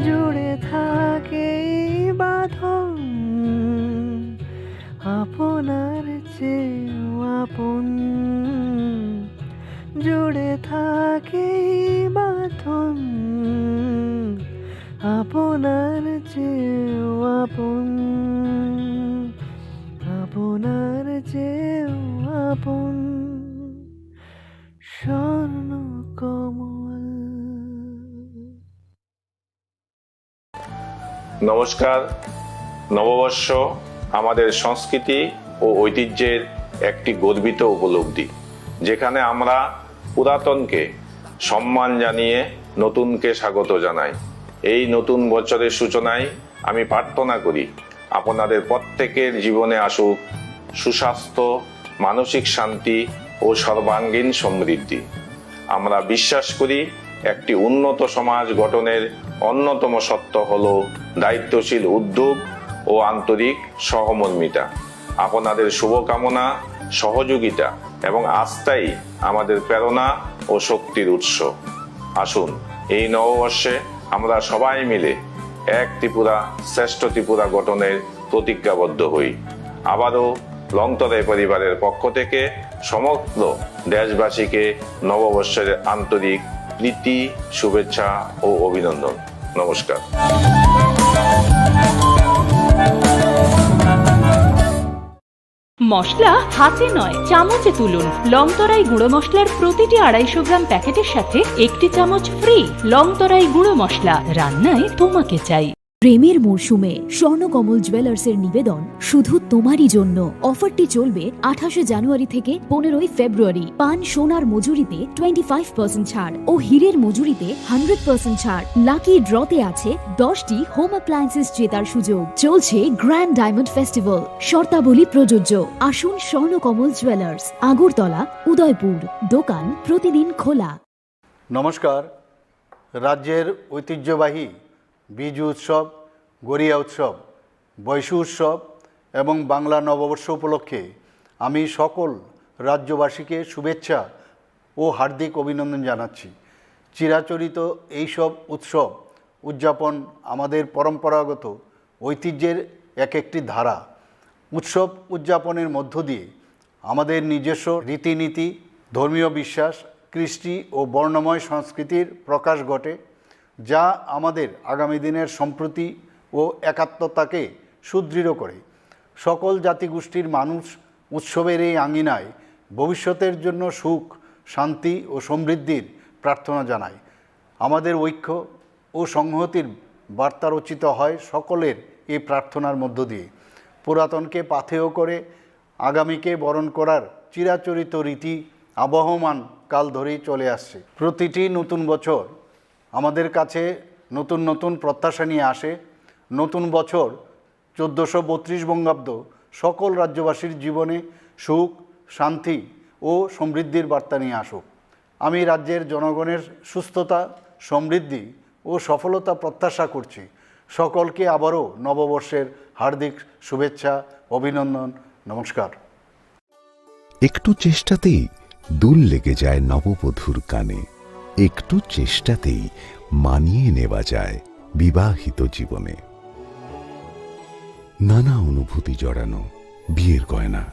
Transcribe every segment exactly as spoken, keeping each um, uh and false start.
জুড়ে থাকে এই বাঁধন আপনার চেয়েও আপন, জুড়ে থাকে এই বাঁধন আপনার চেয়েও আপন, আপনার চেয়েও আপন স্বর্ণ কমল। নমস্কার। নববর্ষ আমাদের সংস্কৃতি ও ঐতিহ্যের একটি গর্বিত উপলব্ধি, যেখানে আমরা পুরাতনকে সম্মান জানিয়ে নতুনকে স্বাগত জানাই। এই নতুন বছরের সূচনায় আমি প্রার্থনা করি, আপনাদের প্রত্যেকের জীবনে আসুক সুস্বাস্থ্য, মানসিক শান্তি ও সর্বাঙ্গীন সমৃদ্ধি। আমরা বিশ্বাস করি, একটি উন্নত সমাজ গঠনের অন্যতম সত্য হল দায়িত্বশীল উদ্যোগ ও আন্তরিক সহমর্মিতা। আপনাদের শুভকামনা, সহযোগিতা এবং আস্থাই আমাদের প্রেরণা ও শক্তির উৎস। আসুন, এই নববর্ষে আমরা সবাই মিলে এক ত্রিপুরা, শ্রেষ্ঠ ত্রিপুরা গঠনের প্রতিজ্ঞাবদ্ধ হই। আবারও লংতরাই পরিবারের পক্ষ থেকে সমগ্র দেশবাসীকে নববর্ষের আন্তরিক প্রীতি, শুভেচ্ছা ও অভিনন্দন। নমস্কার। মশলা হাতে নয়, চামচে তুলুন। লংতরাই গুঁড়ো মশলার প্রতিটি আড়াইশো গ্রাম প্যাকেটের সাথে একটি চামচ ফ্রি। লংতরাই গুঁড়ো মশলা, রান্নায় তোমাকে চাই। প্রেমের মরশুমে স্বর্ণকমল জুয়েলার্সের নিবেদন শুধু তোমারই জন্য। অফারটি চলবে আঠাশে জানুয়ারি থেকে পনেরোই ফেব্রুয়ারি। পান সোনার মজুরিতে টোয়েন্টি ফাইভ পার্সেন্ট ছাড় ও হীরের মজুরিতে হান্ড্রেড পার্সেন্ট ছাড়। লাকি ড্রতে আছে দশটি হোম অ্যাপ্লায়েন্সেস জেতার সুযোগ। চলছে গ্র্যান্ড ডায়মন্ড ফেস্টিভ্যাল, শর্তাবলী প্রযোজ্য। আসুন স্বর্ণকমল জুয়েলার্স, আগরতলা, উদয়পুর। দোকান প্রতিদিন খোলা। নমস্কার। রাজ্যের ঐতিহ্যবাহী বিজু উৎসব, গরিয়া উৎসব, বৈশু উৎসব এবং বাংলা নববর্ষ উপলক্ষে আমি সকল রাজ্যবাসীকে শুভেচ্ছা ও হার্দিক অভিনন্দন জানাচ্ছি। চিরাচরিত এইসব উৎসব উদযাপন আমাদের পরম্পরাগত ঐতিহ্যের এক একটি ধারা। উৎসব উদযাপনের মধ্য দিয়ে আমাদের নিজস্ব রীতিনীতি, ধর্মীয় বিশ্বাস, কৃষ্টি ও বর্ণময় সংস্কৃতির প্রকাশ ঘটে, যা আমাদের আগামী দিনের সম্প্রীতি ও একাত্মতাকে সুদৃঢ় করে। সকল জাতিগোষ্ঠীর মানুষ উৎসবের এই আঙিনায় ভবিষ্যতের জন্য সুখ, শান্তি ও সমৃদ্ধির প্রার্থনা জানায়। আমাদের ঐক্য ও সংহতির বার্তা রচিত হয় সকলের এই প্রার্থনার মধ্য দিয়ে। পুরাতনকে পাথেয় করে আগামীকে বরণ করার চিরাচরিত রীতি আবহমান কাল ধরেই চলে আসছে। প্রতিটি নতুন বছর আমাদের কাছে নতুন নতুন প্রত্যাশা নিয়ে আসে। নতুন বছর চোদ্দোশো বত্রিশ বঙ্গাব্দ সকল রাজ্যবাসীর জীবনে সুখ, শান্তি ও সমৃদ্ধির বার্তা নিয়ে আসুক। আমি রাজ্যের জনগণের সুস্থতা, সমৃদ্ধি ও সফলতা প্রত্যাশা করছি। সকলকে আবারও নববর্ষের হার্দিক শুভেচ্ছা, অভিনন্দন, নমস্কার। একটু চেষ্টাতেই দুল লেগে যায় নববধূর কানে, একটু চেষ্টাতেই মানিয়ে নেওয়া যায় বিবাহিত জীবনে। নানা অনুভূতি জড়ানো বিয়ের গয়না।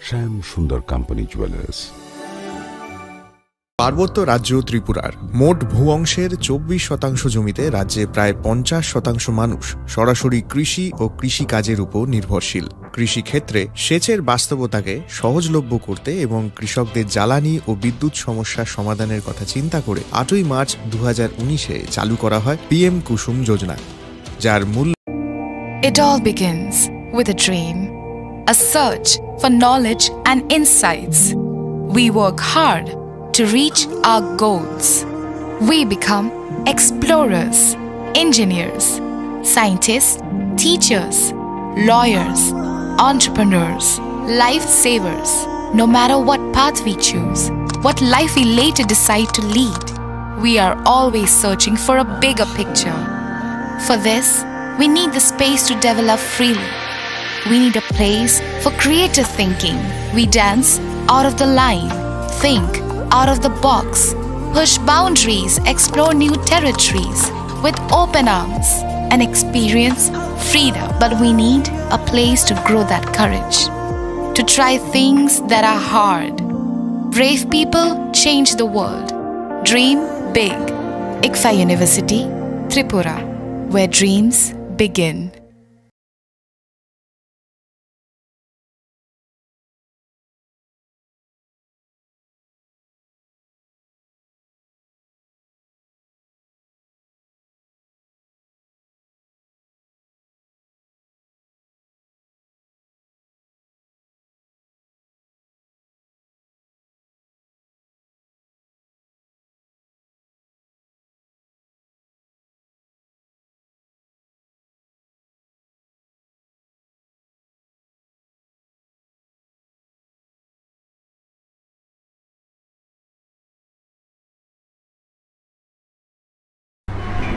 শ্যাম সুন্দর কোম্পানি জুয়েলার্স। পার্বত্য রাজ্য ত্রিপুরার মোট ভূ অংশের চব্বিশ শতাংশ জমিতে রাজ্যে প্রায় পঞ্চাশ শতাংশ মানুষ সরাসরি কৃষি ও কৃষি কাজের উপর নির্ভরশীল। কৃষি ক্ষেত্রে সেচের বাস্তবতাকে সহজলভ্য করতে এবং কৃষকদের জ্বালানি ও বিদ্যুৎ সমস্যা সমাধানের কথা চিন্তা করে আটই মার্চ দু হাজার উনিশে চালু করা হয় পিএম কুসুম যোজনা, যার মূল It all begins with a dream, a search for knowledge and insights. We work hard to reach our goals. We become explorers, engineers, scientists, teachers, lawyers, entrepreneurs, lifesavers. No matter what path we choose, what life we later decide to lead, we are always searching for a bigger picture. For this, we need the space to develop freely. We need a place for creative thinking. We dance out of the line, think out of the box, push boundaries, explore new territories. with open arms and experience freedom. But we need a place to grow that courage, to try things that are hard. Brave people change the world. Dream big. ICFAI University, Tripura, where dreams begin.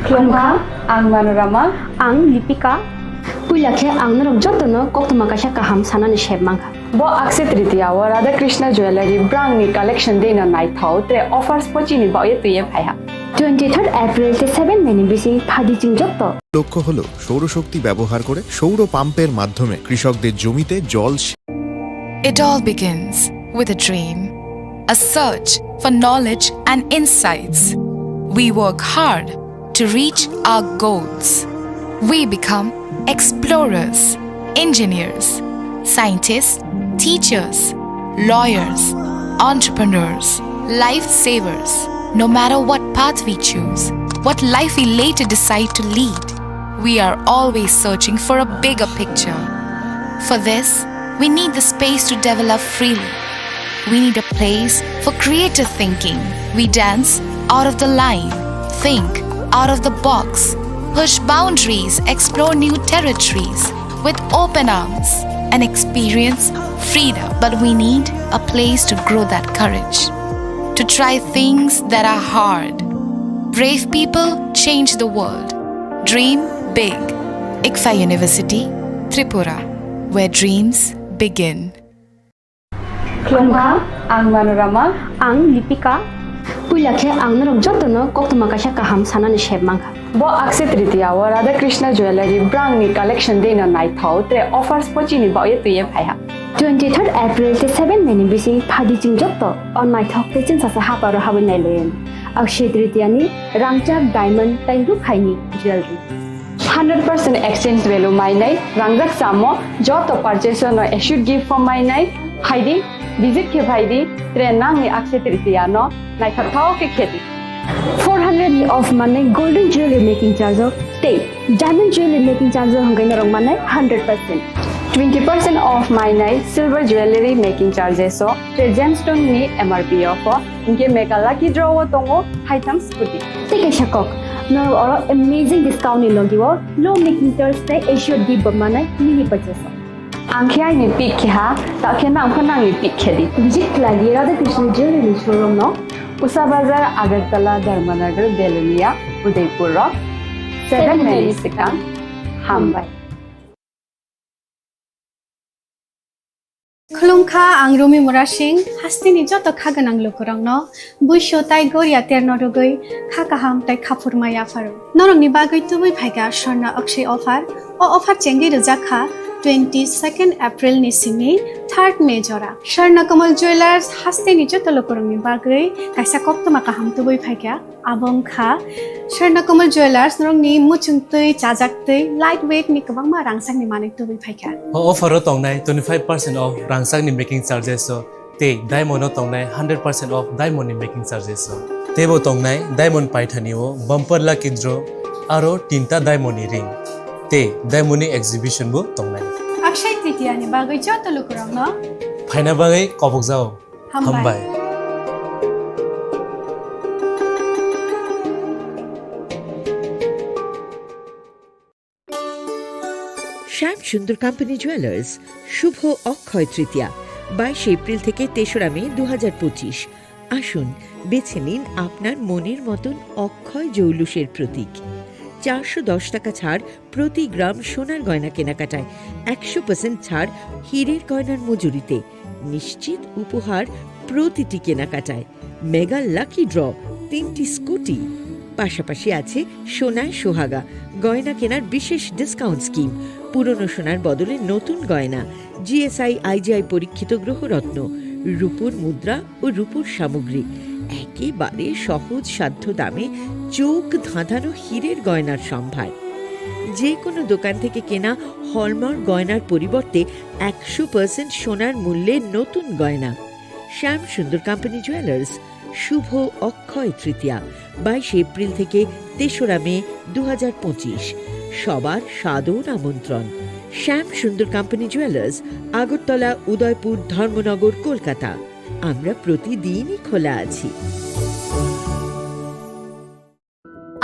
Khulumkha, ang Manorama. Ang Lipika. Puila khe ang norok jotono koktwma kaisa kaham sanani sep mankha. Bo Akshaya Tritiya o Radha Krishna Jewellery brangni collection dino naithok tre offers pochini baoye twiye phaiha. Twenty third April te seven May ni bising phadi chwng jotto. লক্ষ্য হলো সৌরশক্তি ব্যবহার করে সৌর পাম্পের মাধ্যমে কৃষকদের জমিতে জল সে- It all begins with a dream, a search for knowledge and insights. We work hard to reach our goals. We become explorers, engineers, scientists, teachers, lawyers, entrepreneurs, lifesavers. No matter what path we choose, what life we later decide to lead, we are always searching for a bigger picture. For this, we need the space to develop freely. We need a place for creative thinking. We dance out of the line, think out of the box, push boundaries, explore new territories with open arms and experience freedom. But we need a place to grow that courage, to try things that are hard. Brave people change the world. Dream big. ICFAI University, Tripura, where dreams begin. Khulumkha, ang Manorama. Ang Lipika. Puila khe ang norok jotono koktwma kaisa kaham sanani sep mankha. Bo Akshaya Tritiya o Radha Krishna Jewellery brangni collection dino naithok tre offers pochini baoye twiye phaiha. Twenty third April te seven May ni bising phadi chwng jotto o naithok tei chwngsasa haparo habwi nailayan. Akshaya Tritiya ni rangchak diamond tei rukhaini jewellery. Hundred percent exchange value mainai rangjak samo joto purchase no assured gift form mainai. Phaidi, visit khe phaidi, tre nangni Akshaya Tritiya no naithok thao khe khedi. Four hundred of manai golden jewelry making charge o tei diamond jewelry making charge o hwnkhai norok manai hundred percent. Twenty percent off mainai silver jewelry making charges o tre gemstone ni M R P o pho hwnkhe mega lucky draw o tongo haitham scooty. Tei kaisa kok, norok oro amazing discount ni logi o low making charge tei assured gift bo manai mini purchase o. Ang khe aini pick khe ha, ta khe nang pho nangni pick khe di. Visit khlai di Radha Krishna Jewelry showroom no. Usa Bazar, Agartala, Dharmanagar, Belonia, Udaipur rok. Seven May ni swkang. Hambai. Khulumkha, ang Rumi Murasing, hasteni joto kha gwnang lukurokno buisu tai goria terno rwgwi kha kaham tai khaphurma yapharo. Norokni bagwi tubui phaikha Swarna Akshay offer. O offer chengwi rwjak kha twenty second April ni simi third May jora. Swarna Kamal Jewelers hasteni joto lukurokni bagwi kaisa koktwma kaham tubui phaikha. Abo wngkha Swarna Kamal Jewelers, norokni muchungtwi, chajaktwi, light weight ni kwbangma rangchakni manwi tubui phaikha. O offer o tongnai twenty five percent off rangchakni making charges o tei diamond o tongnai hundred percent off diamond ni making charges o. Teibo tongnai diamond paithani o bumper lucky draw aro tinta diamond ni ring tei diamond ni exhibition bo tongnai. Akshaya Tritiya ni bagwi joto lukurokno phaina bagwi kobokjao. Hambai. Hambai. শ্যাম সুন্দর company jewellers, শুভ অক্ষয় তৃতীয়া, বাইশে এপ্রিল থেকে তেসরা মে দু হাজার পঁচিশ। আসুন, বেছে নিন আপনার মনের মতন অক্ষয় জৌলুসের প্রতীক। চারশো দশ টাকা ছাড় প্রতি গ্রাম সোনার গয়না কেনাকাটায়, একশো পার্সেন্ট ছাড় হীরের গয়নার মজুরিতে, নিশ্চিত উপহার প্রতিটি কেনাকাটায়, মেগা লাকি ড্র, তিনটি স্কুটি। পাশাপাশি আছে সোনায় সোহাগা, গয়না কেনার বিশেষ ডিসকাউন্ট স্কিম, পুরনো সোনার বদলে নতুন গয়না, জিএসআই আইজিআই পরীক্ষিত গ্রহরত্ন, রূপোর মুদ্রা ও রূপোর সামগ্রী, একেবারে সহজ সাধ্য দামে চোখ ধাঁধানো হীরের গয়নার সম্ভার। যে কোনো দোকান থেকে কেনা হলমার্ক গয়নার পরিবর্তে একশো পার্সেন্ট সোনার মূল্যে নতুন গয়না। শ্যাম সুন্দর কোম্পানি জুয়েলার্স, শুভ অক্ষয় তৃতীয়া, বাইশে এপ্রিল থেকে তেসরা মে দু হাজার পঁচিশ। সবার সাদর আমন্ত্রণ। শ্যাম সুন্দর কোম্পানি জুয়েলার্স, আগরতলা, উদয়পুর, ধর্মনগর, কলকাতা। আমরা প্রতিদিনই খোলা আছি।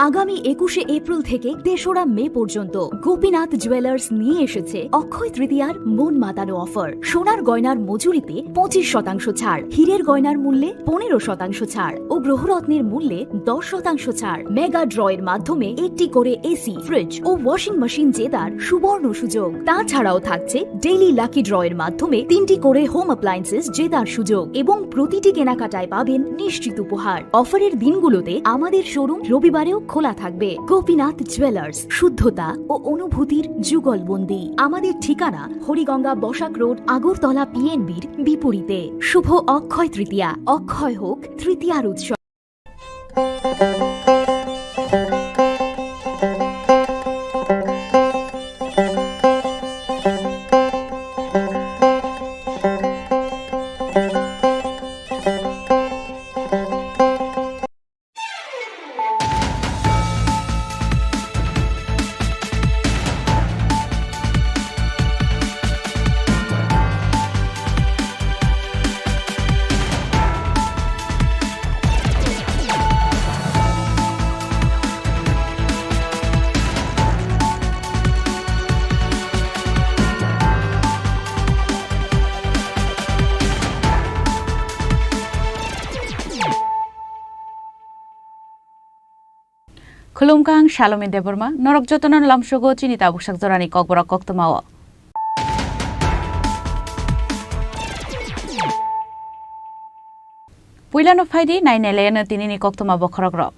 আগামী একুশে এপ্রিল থেকে তেসরা মে পর্যন্ত গোপীনাথ জুয়েলার্স নিয়ে এসেছে অক্ষয় তৃতীয়ার মন মাতানো অফার। সোনার গয়নার মজুরিতে পঁচিশ শতাংশ ছাড়, হীরের গয়নার মূল্যে পনেরো শতাংশ ছাড় ও গ্রহরত্নের মূল্যে দশ শতাংশ ছাড়। মেগা ড্র এর মাধ্যমে একটি করে এসি, ফ্রিজ ও ওয়াশিং মেশিন জেতার সুবর্ণ সুযোগ। তাছাড়াও থাকছে ডেইলি লাকি ড্র এর মাধ্যমে তিনটি করে হোম অ্যাপ্লায়েন্সেস জেতার সুযোগ এবং প্রতিটি কেনাকাটায় পাবেন নিশ্চিত উপহার। অফারের দিনগুলোতে আমাদের শোরুম রবিবারেও খোলা থাকবে। গোপীনাথ জুয়েলার্স, শুদ্ধতা ও অনুভূতির যুগলবন্দি। আমাদের ঠিকানা হরিগঙ্গা বসাক রোড, আগরতলা পিএনবির বিপরীতে। শুভ অক্ষয় তৃতীয়া, অক্ষয় হোক তৃতীয়ার উৎসব। Khulumkha, ang Salomi Debbarma, norok jotono lamsogo chini tabuksak jorani kokborok koktwmao. Puilano phaidi, nainailayano tinini koktwma bokhorokrok.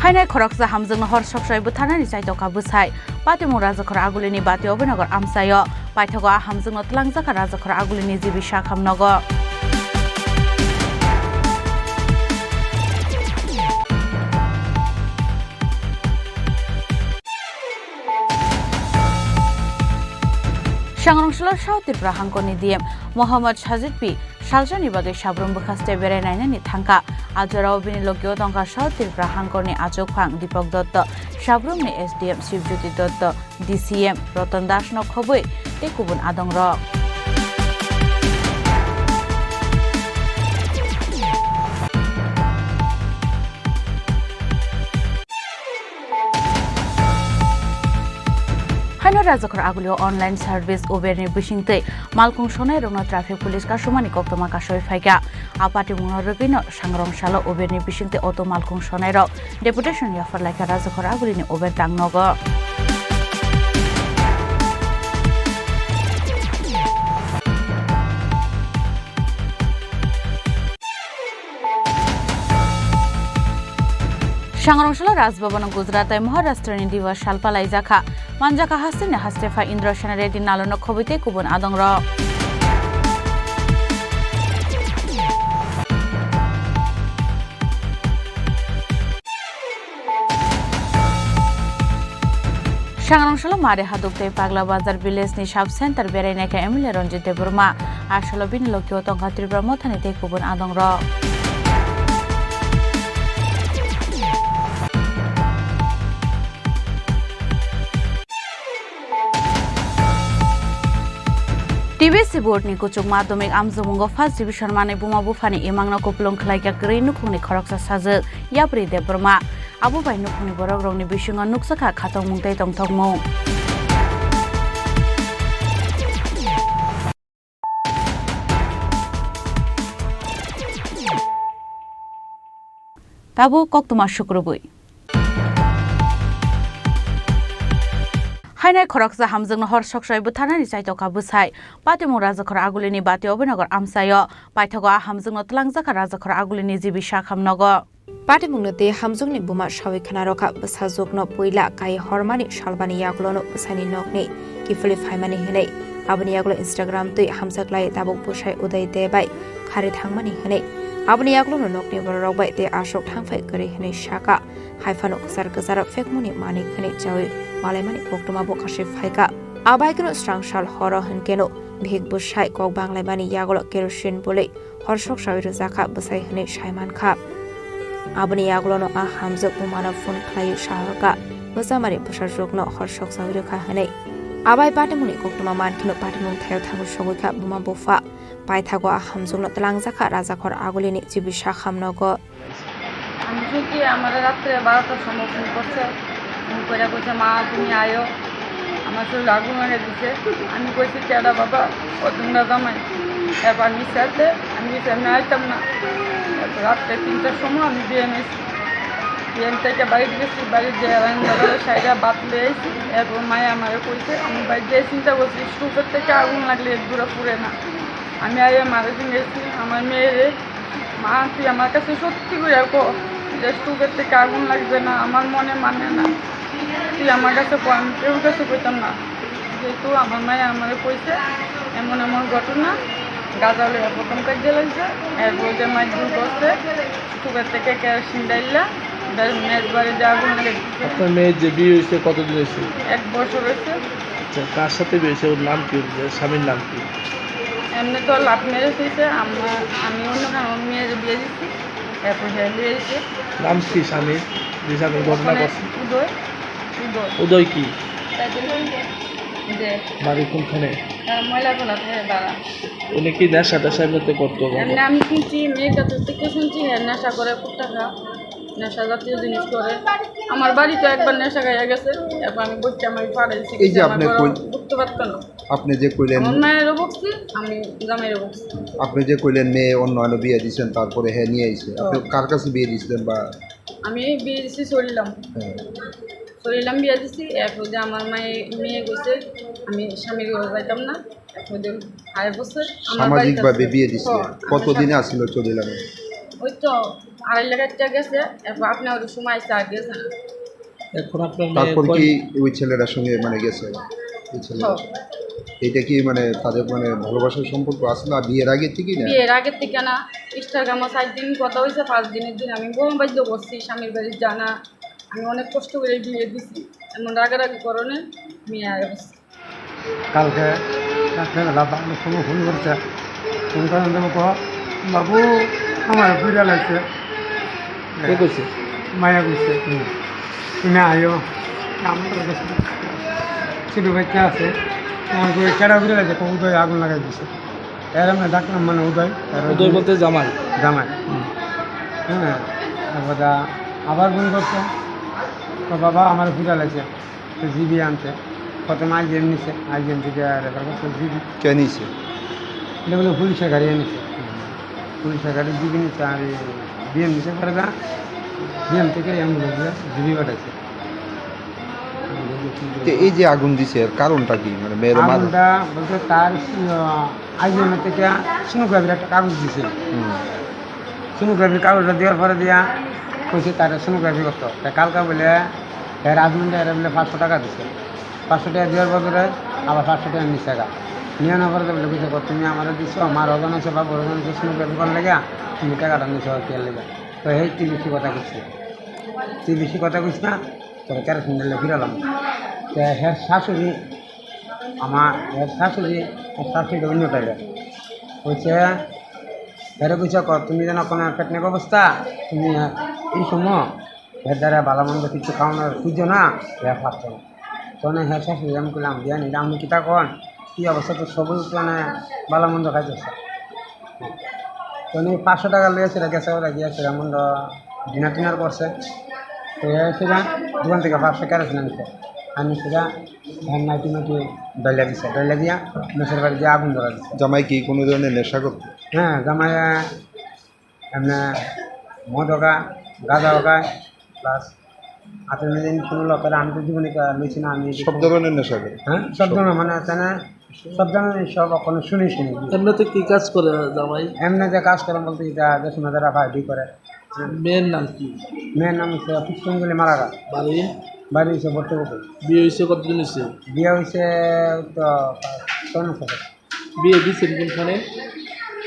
Hainai khoroksa hamjwkno hor soksai butharnani chaitokha bwsai. Patimung Rajakhor Agulini Bati Obinagar amchaio. Paithago a hamjwkno twlangjakha Rajakhor Agulini G B Sakham nogo. Sangrong salo South Tripura hangkorni D M Mohammad Sajid P salsani bagwi Sabrum bwkhaste berai nainani thangkha. A jorao bini logio tongkha South Tripura hangkorni achukphang Deepak Dotto, Sabrumni S D M Shivjyoti Dotto, D C M Ratan Das no khobwi tei kubun adongrok. Haino Rajakhor Agulio online service Uber ni bisingtwi malkhung sonai rokno traffic police kasumani koktwma kasui phaikha. A patimungno rwgwino sangrong salo Uber ni bisingtwi auto malkhung sonai rok deputation yaphar laikha Rajakhor Agulini Uber dang nogo. Sangrong salo Raj Bhavan Gujarat tei Maharashtra ni Diwas salpa laijakha. Manjakha hasteni haste phai Indra Sena Reddy nalono khobwi tei kubun adongrok. Sangrong salo Mare Haduk tei Pagla Bazar village ni sub center berai naikha M L A Ranjit Debbarma. A salo bini logio tongkha Tripura Mothani tei kubun adongrok. T B C board ni kuchuk madhyamik amjokmungo first division manwi buma buphani imangno kupulung khlaikha kwrwi nukhungni khoroksa sajwk Yapri Debbarma. Abo bai nukhungni borokrokni bisingo nukjakha khatokmung tei tongthokmung. Tabuk koktwma sukrubwi. Painai khoroksa hamjwkno hor soksai butharnani chaitokha bwsai. Patimung Rajakhor Agulini Bati Obinagar amchaio. Paithago a hamjwkno twlangjakha Rajakhor Agulini G B Sakham nogo. Patimungno tei hamjwkni buma sawi khna rwkha bwsajwkno puila kai hormani salbani yagulono bwsaini nokni kiphilwi phaimani hwnwi. Aboni yagulo Instagram twi hamjaklai tabuk bwsai Uday Deb bai khari thangmani hwnwi. Aboni yagulono nokni bororok bai tei aswk thangphai kwrwi hwnwi sakha. Haiphano kwchar kwcharo phekmungni manwi khwnwi chawi malaimani koktwma bo kasui phaikha. Abaikeno srang sal horo hwnkeno bihik bwsai kok banglaimani yagulo kerosene bwlwi horsok sawi rwjakha bwsai hwnwi sai mankha. Aboni yagulono a hamjwk bumano phone khlaiwi sahorkha, bwchamari bwsajwkno horsok sawi rwkha hwnwi. Abai patimungni koktwma mankheno patimung thaio thangwi sogwikha buma bupha. Paithago a hamjwkno twlangjakha Rajakhor Agulini G B Sakham nogo. আমি শুনছি আমার রাত্রে বারোটার সময় ফোন করছে। ফোন করে কইছে, "মা, তুমি আয়ো, আমার শরীরে আগুন লাগাই দিছে।" আমি কইছি, "কেডা বাবা?" "ও তোমরা জামাই।" এরপর আমি সাথে আমি কইছি, "আমি আইতাম না।" এরপর রাত্রে তিনটার সময় আমি বিএমএস বিএম থেকে বাড়িতে গেছি, বাড়িতে যে রান্না করে সাইডে ভাত লয়ে আইছি। এরপর মায়ে আমারে কইছে, আমি বাইরে চিন্তা করছি, স্টোভের থেকে আগুন লাগলে এক দূরে পুড়ে না। আমি আইয়া মারে জিজ্ঞেস করি, আমার মেয়েরে, "মা, তুই আমার কাছে সত্যি করে কো যে স্টোভের থেকে আগুন লাগবে না, আমার মনে মানে না, তুই আমার কাছে কো, আমি কেউর কাছে কইতাম না।" যেহেতু আমার মায়ে আমারে কইছে, এমন এমন ঘটনা, গাজা লইয়া প্রথম কাজে লাগছে, এরপর যে মাইক দূর করছে, স্টোভের থেকে কেরোসিন ডাইলা, মেয়ের বাড়ি যে আগুন লাগে দিছে। আপনার মেয়ের যে বিয়ে হয়েছে কতদিন হয়েছে? এক বছর হয়েছে। আচ্ছা, কার সাথে বিয়ে হয়েছে? ওর নাম কি? ওর যে স্বামীর নাম কি? এমনি তো লাভ ম্যারেজ হয়েছে, আমরা, আমি অন্য কারণে মেয়ের বিয়ে দিচ্ছি, এরপর হ্যাঁ বিয়ে দিচ্ছে। নাম কি স্বামীর? যে স্বামী ঘটনা ওখানে করছে? উদয়। উদয়। উদয় কি? তাই জন্য যে বাড়ি কোনখানে? আহ, ময়লাগুলা থাকে বাড়া। উনি কি নেশা টেশা এমনিতে করতো? এমনি আমি শুনছি, মেয়ের কাছ থেকে শুনছি, হ্যাঁ, নেশা করে, খুব টাকা, নেশা জাতীয় জিনিস করে। আমার বাড়ি তো একবার নেশা খাইয়া গেছে, এখন আমি বলছি, আমি পাঠাইছি, এই যে আমার আপনি ঘরে কই-, ঢুকতে পারতো না। আপনি যে কইলেন আমার মায়েরও বকছি, আমি জামাইরও বকছি। আপনি যে কইলেন মেয়ে অন্য আনো বিয়ে দিছেন, তারপরে হ্যাঁ নিয়ে আইছে, আপনি হ্যাঁ। কার কাছে বিয়ে দিছিলেন বা? আমি বিয়ে দিছি সরিলাম। হ্যাঁ। সরিলাম বিয়ে দিছি, এরপর যে আমার মায়ে, মেয়ে গেছে, আমি স্বামীর ঘরে যাইতাম না। এখন যে আড়াই বছর আমার সামাজিক বাড়িতে ভাবে আছে। বিয়ে দিছিলেন? হ্যাঁ, আমার কতদিনে স্বামী আসছিল চলে এলেন? ওই তো আড়াই লাখ টাকা গেছে, এরপর আপনি ওর সময় আসতে আর গেছে না। এখন আপনার মেয়ে তারপর কয় কি ওই ছেলেটার সঙ্গে মানে গেছে? ওই ছেলে। হ্যাঁ। এটা কি মানে তাদের মানে ভালোবাসার সম্পর্ক আছে না বিয়ের আগে থেকেই না? বিয়ের আগে থেকে না, ইনস্টাগ্রামে চার দিন কথা হয়েছে, পাঁচ দিনের দিন আমি বোমা বাধ্য করছি স্বামীর বাড়ি জানা। আমি অনেক কষ্ট করে বিয়ে দিছি, এমন রাগারাগি কারণে মেয়ে আর গেছে। কালকে রাত্রেবেলা বাবার সঙ্গে ফোন করছে, ফোন করার জন্য কো, "বাবু, আমার ফিরে লাগছে।" কে কইছে? মায়া কইছে। হুম। "তুমি আইও, আমার কাছে ছোট বাচ্চা আছে, আমার করে কেডা ফিরে লাগছে, কবুতরে আগুন লাগাই দিছে।" এর আমি ডাকলাম মানে উদয়, এর উদয় বলতে জামাই? জামাই। হুম। হ্যাঁ, তারপরে আবার ফোন করছে, "তো বাবা, আমার ফিরে লাগছে।" তো জিবি আনছে। প্রথমে আইজিএম নিছে, আইজিএম থেকে রেফার করছে জিবি। কে নিছে? এটা বলে পুলিশের গাড়ি এনেছে। পুলিশের গাড়ি জিবি নিছে, আর এই বিএম নিছে, পরে যা বিএম থেকে অ্যাম্বুলেন্সে জিবি পাঠাইছে। তো এই যে আগুন দিছে, এর কারণটা কি? মানে মেয়ের মা- আগুনটা বলতে তার, আহ, আইজিএম থেকে সোনোগ্রাফির একটা কাগজ দিছে। হুম। সোনোগ্রাফির কাগজটা দেওয়ার পরে দিয়া কইছে তারা সোনোগ্রাফি করতো। তা কালকে বলে এর হাজবেন্ডে এরা বলে পাঁচশো টাকা দিছে। পাঁচশো টাকা দেওয়ার বদলে আবার পাঁচশো টাকা নিছে গা। নিয়ে না পরে বলে কইছে, "তুমি আমারে দিছো, মার ওজন আছে বা বড় ওজন আছে, সোনোগ্রাফি করার লেগে তুমি টাকাটা নিছো আর কি এর লেগে।" তো এই তিরিশি কথা কইছে, তিরিশি কথা কইছে না, তোর কেরোসিন ঢেলে ফিরালাম। তো হের শাশুড়ি, আমার হের শাশুড়ি, হের শাশুড়ি অন্য টাইপের। কইছে, হেরে কইছে, "ক-, তুমি যেন কোনো পেটনিক অবস্থা, তুমি এই সময় এর দ্বারা ভালো মন্দ কিছু খাওয়ানোর খুঁজো না, হে পারতো না।" তখন হে শাশুড়ি আমি কইলাম, "বিয়ানি, আমি কিতা কন? কি অবস্থা তো সবই তো মানে ভালো মন্দ খাইতেছে।" তখন এই পাঁচশো টাকা লইয়া সেটা গেছে, ওরা গিয়া সেটা মন্দ ডিনার টিনার করছে। তো হে সেটা দোকান থেকে পাঁচশো কেরোসিন আনছে। আনি সেটা ধান নাইটি মাটি ডালিয়া দিছে, ডালিয়া দিয়া মেসের বাড়ি দিয়ে আগুন ধরা দিছে। জামাই কি কোনো ধরনের নেশা করতো? হ্যাঁ, জামাই এমনি মদ খায়, গাঁজা খায়, প্লাস আপনি যদি কোনো লোকের আমি তো জীবনে কা-, লইছি না, আমি সব ধরনের নেশা করে? হ্যাঁ, সব ধরনের, মানে, আছে না, সব ধরনের সব এখন শুনি শুনি। এমনিতে কি কাজ করে জামাই? এমনিতে কাজ করে বলতে এটা দেশের মধ্যে রাখা রেডি করে। হ্যাঁ। মেয়ের নাম কি? মেয়ের নাম হচ্ছে পুষ্পাঞ্জলি মালাকার। বাড়ি? বাড়ি হচ্ছে বর্তমান। বিয়ে হয়েছে কতদিন হয়েছে? বিয়ে হয়েছে তো পাঁচ, ছয় মাস হবে। বিয়ে দিচ্ছেন কোনখানে?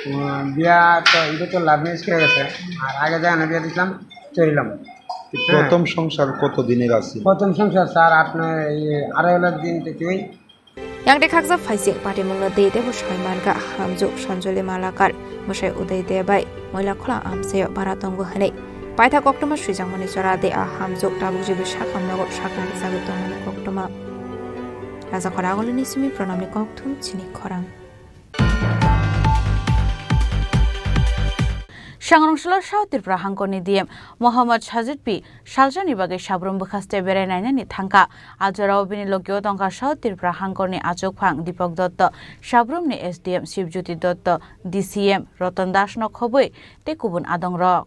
উম, বিয়া তো, এটা তো লাভ ম্যারেজ করে গেছে। আর আগে যেখানে বিয়ে দিছিলাম, চলিলাম। হ্যাঁ। প্রথম সংসার কত দিনের আছে? প্রথম সংসার, স্যার, আপনার এই আড়াই হলার দিন থেকে। Yang de khakjak phaising patimungno de de bwsai manga hamjwk Sanjoli Malakar, bwsai Uday de bai Moila Khola amchaio bara tongo hwnwi. Paithak koktwma swijangmani jora de a hamjwk tabuk jibo sakhamnogo sakna rwchagwi tongmani koktwma. Raja Khoragulini simi Pranamni kokthum chini khorang. Sangrong salo South Tripura hangkorni D M Mohammad Sajid P salsani bagwi Sabrum bwkhaste berai nainani thangkha. A jorao bini logio tongkha South Tripura hangkorni achukphang Deepak Dotto, Sabrumni S D M Shivjyoti Dotto, D C M Ratan Das no khobwi tei kubun adongrok.